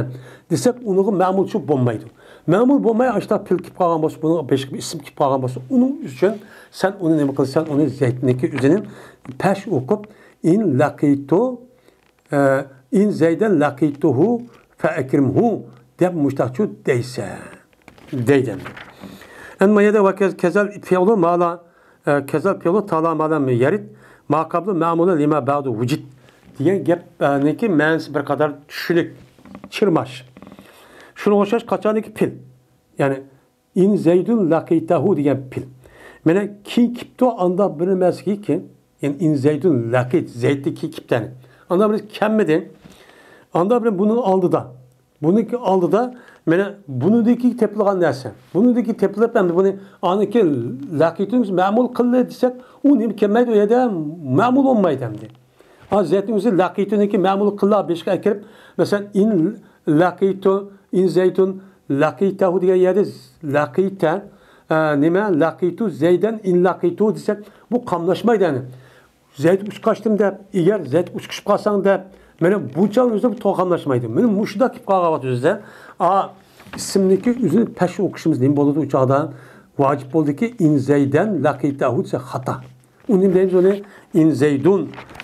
دېسەك، ئۇنىڭغا مەمۇلچۇ بولمايدۇ. مەمۇل بولماي، ئاشۇنداق پېئىل كېلىپ قالغان بولسا، بۇنىڭغا بېشىغا بىر ئىسىم كېلىپ قالغان بولسا، ئۇنىڭ ئۈچۈن سەن ئۇنى نېمە قىلىسەن؟ ئۇنى زەيدنىڭكى ئۆزىنى پەش ئوقۇپ، ئىن لەقىتۇ، ئە، ئىن زەيدەن لەقىتۇھۇ فەئەكرىمھۇ دەپ مۇشتاقچۇ دەيسەن. دەيدۇ. ئەن ما يەردە ۋە كەز-، كەزەل فېئلۇ ما لا، ئە، كەزەل فېئلۇ تالا ما لەم يەرىد ما قەبلۇ مەمۇلە لىما بەئدۇ ۋۇجىد دېگەن گەپنىڭكى مەنىسى بىر قەدەر چۈشىنىك، چىرماش. شۇنىڭغا ئوخشاش قاچانكى پېئىل، يەنى، ئىن زەيدۇن لەقىتەھۇ دېگەن پېئىل. مانا، كېيىن كېپتۇ، ئانداق بىر ئەمەسكى، يەنى، ئىن زەيدۇن لەقىت، زەيدتىن كېيىن كېپتۇ، يەنى. ئانداق بىر كەلمىدى. ئانداق بىر بۇنىڭ ئالدىدا. بۇنىڭكى ئالدىدا، مانا، بۇنىڭدىكى تېپىلغان نەرسە. بۇنىڭدىكى تېپىلىپ، ئەمدى بۇنى، ئانىكى لەقىتۇن مەمۇل قىلدى دېسەك، ئۇ نېمە كەلمەيدۇ، ئۇ يەردە مەمۇل بولمايدۇ ئەمدى. ھا، زەيدنىڭ ئۆزى لەقىتۇنىكى مەمۇل قىللا بېشىغا ئەكىرىپ، مەسىلەن، ئىن لەقىتۇ، ئىن زەيدۇن لەقىتەھۇ دېگەن يەردە لەقىتە، ئە، نېمە؟ لەقىتۇ زەيدەن ئىن لەقىتۇ دېسەك، بۇ قاملاشمايدۇ، يەنى. زەيد ئۇچقاچتىم دەپ، ئېگەر زەيد ئۇچقۇچۇپ قالساڭ دەپ، مانا بۇنچىلىق ئۆزى بۇ قاملاشمايدۇ. مانا مۇشۇنداق كېلىپ قالغان ۋاقىت ئۆزىدە، ئا، ئىسىمنىكى ئۆزىنى پەش ئوقۇشىمىز نېمە بولىدۇ ئۇ چاغدا؟ ۋاجىپ بولدىكى، ئىن زەيدەن لەقىتەھۇ دېسە خاتا. ئۇنى دەيمىز ئۇنى، ئىن زەيدۇن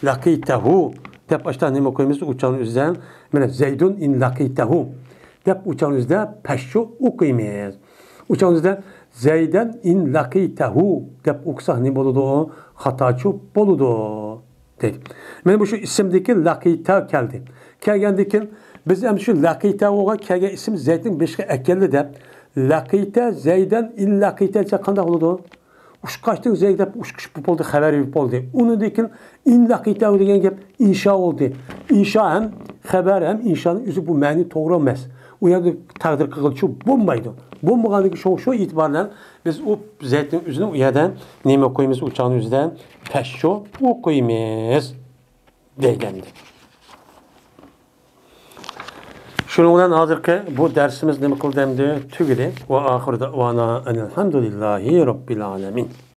لەقىتەھۇ دەپ ئاشتا نېمە ئوقۇيمىز ئۇ چاغنىڭ ئۆزىدە؟ مانا زەيدۇن ئىن لەقىتەھۇ دەپ ئۇ چاغنىڭ ئۆزىدە پەششۇ ئوقۇيمىز. ئۇ چاغنىڭ ئۆزىدە زەيدەن ئىن لەقىتەھۇ دەپ ئوقۇساق نېمە بولىدۇ؟ خاتاچۇ بولىدۇ دەيدۇ. مانا مۇشۇ ئىسىمدىكى لەقىتە كەلدى. كەلگەندىن كېيىن بىز ئەمدى شۇ لەقىتەھۇغا كەلگەن ئىسىم زەيدنىڭ بېشىغا ئەكەلدى دەپ، لەقىتە زەيدەن ئىن لەقىتە دېسەك قانداق بولىدۇ؟ ئۇچقاچتىن زەيد دەپ ئۇچقۇچ بولدى، خەۋەر بولدى. ئۇنىڭدىن كېيىن ئىن لەقىتەھۇ دېگەن گەپ ئىنشا بولدى. ئىنشا ھەم خەۋەر ھەم ئىنشانىڭ ئۆزى بۇ مەنى توغرا ئەمەس. ئۇ يەردە تەقدىر قىلغىلى بولمايدۇ. بولمىغاندىن كېيىن شۇ، شۇ ئېتىبار بىلەن بىز ئۇ زەيدنىڭ ئۆزىنى ئۇ يەردە نېمە ئوقۇيمىز؟ ئۇ چاغنىڭ ئۆزىدە پەششۇ ئوقۇيمىز دەيدۇ ئەمدى. شۇنىڭ بىلەن ھازىرقى بۇ دەرسىمىز نېمە قىلدى ئەمدى؟ تۈگىدى. ۋە ئاخىر دەۋانا ئەنىلھەمدۇلىللاھى رەببىل ئالەمىن.